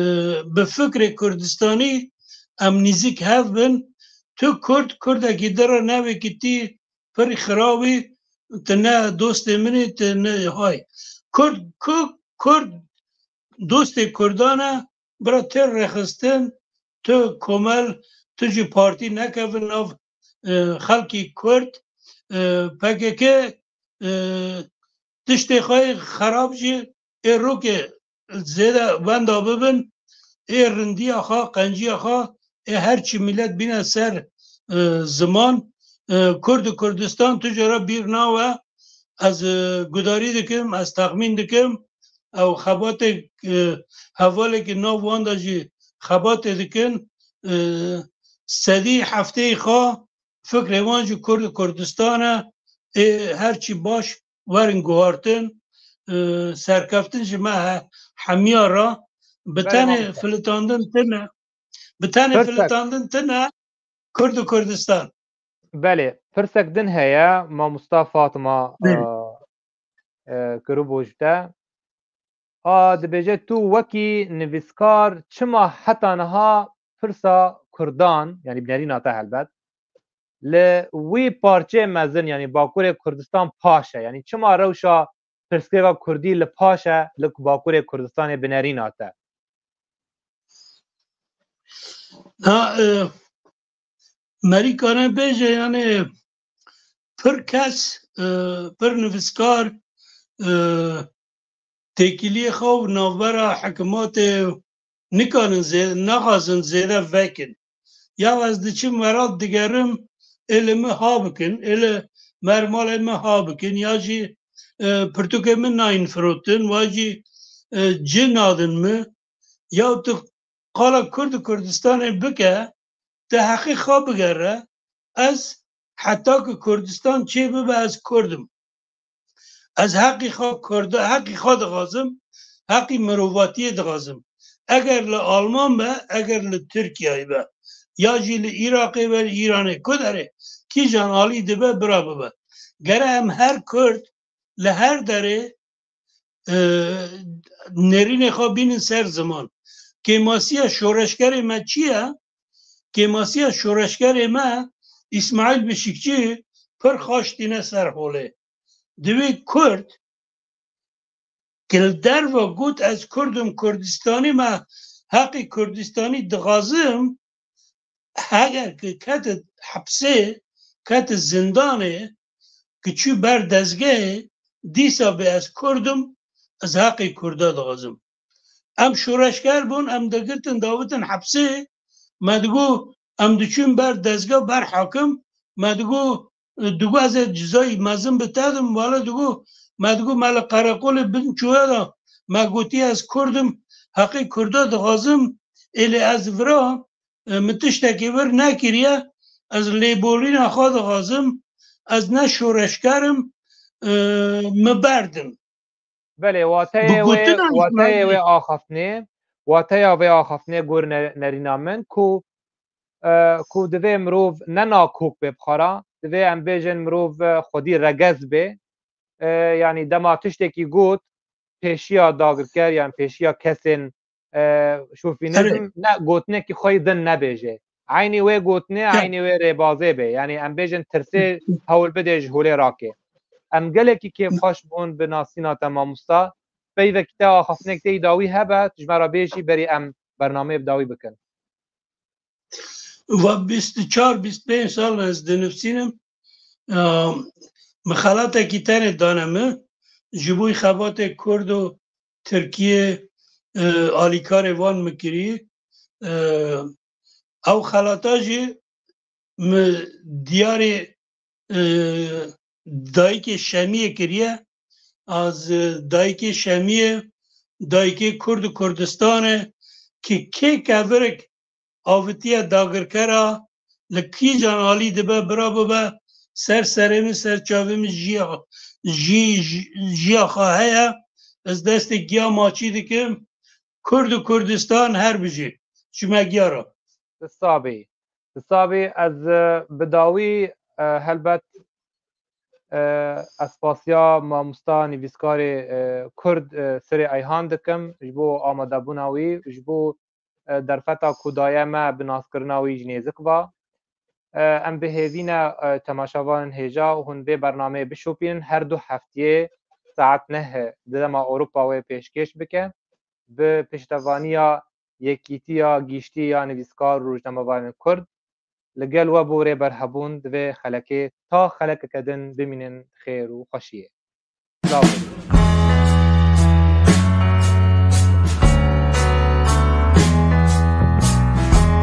bi fikrê Kurdistanî em nîzik hev bin. Tu Kurd, Kurdekî din re newêkitî pir xirabî, tu ne dostê min î, tu ne hay. Kurd, ku Kurd dostê Kurdan e, bira tê rêxistin, tu komel, tu jî partî nekevin nav, e, xelkî Kurd, e, P K K, e, tiştê xwe yê xerab jî ê rokê zêde wenda bibin, ê rindiya xwe, qenciya xwe, ê her çi milet bîne ser, e, ziman, e, Kurd û Kurdistan tu jê re bîr nawe. Ez, e, gudarî dikim, ez texmîn dikim, ew xebatê, e, hevalekî nav wan de jî xebatê dikin, e, sedî hefteyê xwe fikrê wan ji Kurd û Kurdistan e, ê her çi baş werin guhartin, e, serkeftin ji me he-, hemiya re. Bi Belê, tenê mamoste. Filitandin tine, bi tenê Perfect. Filitandin tine, Kurd û Kurdistan. Belê, pirsek din heye, mamosta Fatma, Belê. e, e, Kiriboj te. A, dibêje tu wekî nivîskar çima heta niha pirsa Kurdan, yanî bi nerîna te helbet, li wî parçeyê mezin, yanî Bakurê Kurdistan paş e? Yanî çima rewşa pirsgirêka Kurdî li paş e, li Bakurê Kurdistanê bi nerîna te? Ha, e, Merî kare bêje, yanî pir kes, e, pir nivîskar, e, têkiliyê xwe û navbera hikûmetê nikarin zê-, naxwazin zêde vekin. Ya ez diçim werat digerim, ê li min ha bikin, ê li mermalê min ha bikin, ya jî, e, pirtûkê min nayên firotin, wa jî, e, ci nadin min. Ya tu qala Kurd û Kurdistanê bike, tu heqê xwe bigere, ez heta ku Kurdistan çê bibe, ez Kurd im. Ez heqî xwe Kurd, heqî xwe dixwazim, heqî mirovatiyê dixwazim. Eger li Alman be, eger li Tirkiyeyê be, ya jî li Iraqê be, li Îranê, ku derê, kîjan alî dibe, bira bibe. Gere em her Kurd li her derê, e, nêrînê xwe bînin ser ziman. Kêmasiya şoreşgerê me çi ye? Kêmasiya şoreşgerê me, Îsmaîl Bişikçî pir xaş tîne ser holê. Divê Kurd ki li derve got ez Kurd im, Kurdistanî me, heqê Kurdistanî dixwazim, heger ki kete hepsê, kete zindanê, ki çû ber dezgehê, dîsa bê ez Kurd im, ez heqê Kurda dixwazim. Em şoreşger bûn, em digirtin, dawitin hepsê, me digot, em diçûn ber dezgeh, ber hakim, me digot, digot ez ê cizayî mezin bi te dim, wele digot, me digot, me li qereqolê bin çûye de, me gotiye ez Kurd im, heqê Kurda dixwazim, ê lê ez vira, e, min tiştekî vir nekiriye, ez lêborîna xwe dixwazim, ez ne şoreşger im, e, min berdim. Belê, wateyê wê, wateyê wê axaftinê, wateya vê axaftinê gor ne-, nerîna min ku, e, ku divê mirov ne nakok bê bi xwe re, divê em bêjin mirov, e, xwedî regez bê. E, yanî dema tiştekî got, pêşiya dagirker yan pêşiya kesên, e, şofînîzm ne gotinekî xwe yî din nebêje. Eynî wê gotinê, eynî wê rêbazê be. Yanî em bêjin tirsê hewl bidê ji holê rake. Em gelekî kêfxweş bûn bi nasîna te mamosta. Peyvekî te axaftinek tê yî dawî hebe, tu ji me re bêjî berî em bernameyê bi dawî bikin. Va bîst û çar bîst û pênc sal ez dinivîsim. Em, min xelatekî tenê dane min. Ji bo xebatê Kurd û Tirkiyê, e, alîkarê wan min kirî. E, ew xelata jî min diyarê, e, dayikê Şemiyê kiriye. Ez, e, dayikê Şemiyê, dayikê Kurd û Kurdistanê ki kê kevirik avitiye dagirkera, li kîjan alî dibe, bira bibe, ser serê min, ser çavê min jiya, jî, jî, jiya xwe heye. Ez destê giya maçî dikim. Kurd û Kurdistan her bijî. Ji me giya re. Ti sabî. Ti sabî ez, e, bi dawî, e, helbet, e, ez spasiya mamosta nivîskarê, e, Kurd, e, Sirê Eyhan dikim ji bo amadebûna wî, ji bo, e, derfeta ku daye me bi naskirina wî ji nêzik ve. E, em bi hêvî ne, e, temaşevanên hêja hûn vê bernameyê bişopînin. Her du heftiyê saet neh di dema Ewropa wê pêşkêş bike. Bi piştevaniya Yekîtiya Giştî ya Nivîskar û Rojnamevanên Kurd, li gel we bo rêber hebûn di vê xelekê ta xelekeke din bimînin xêr û xweşiyê. Silav.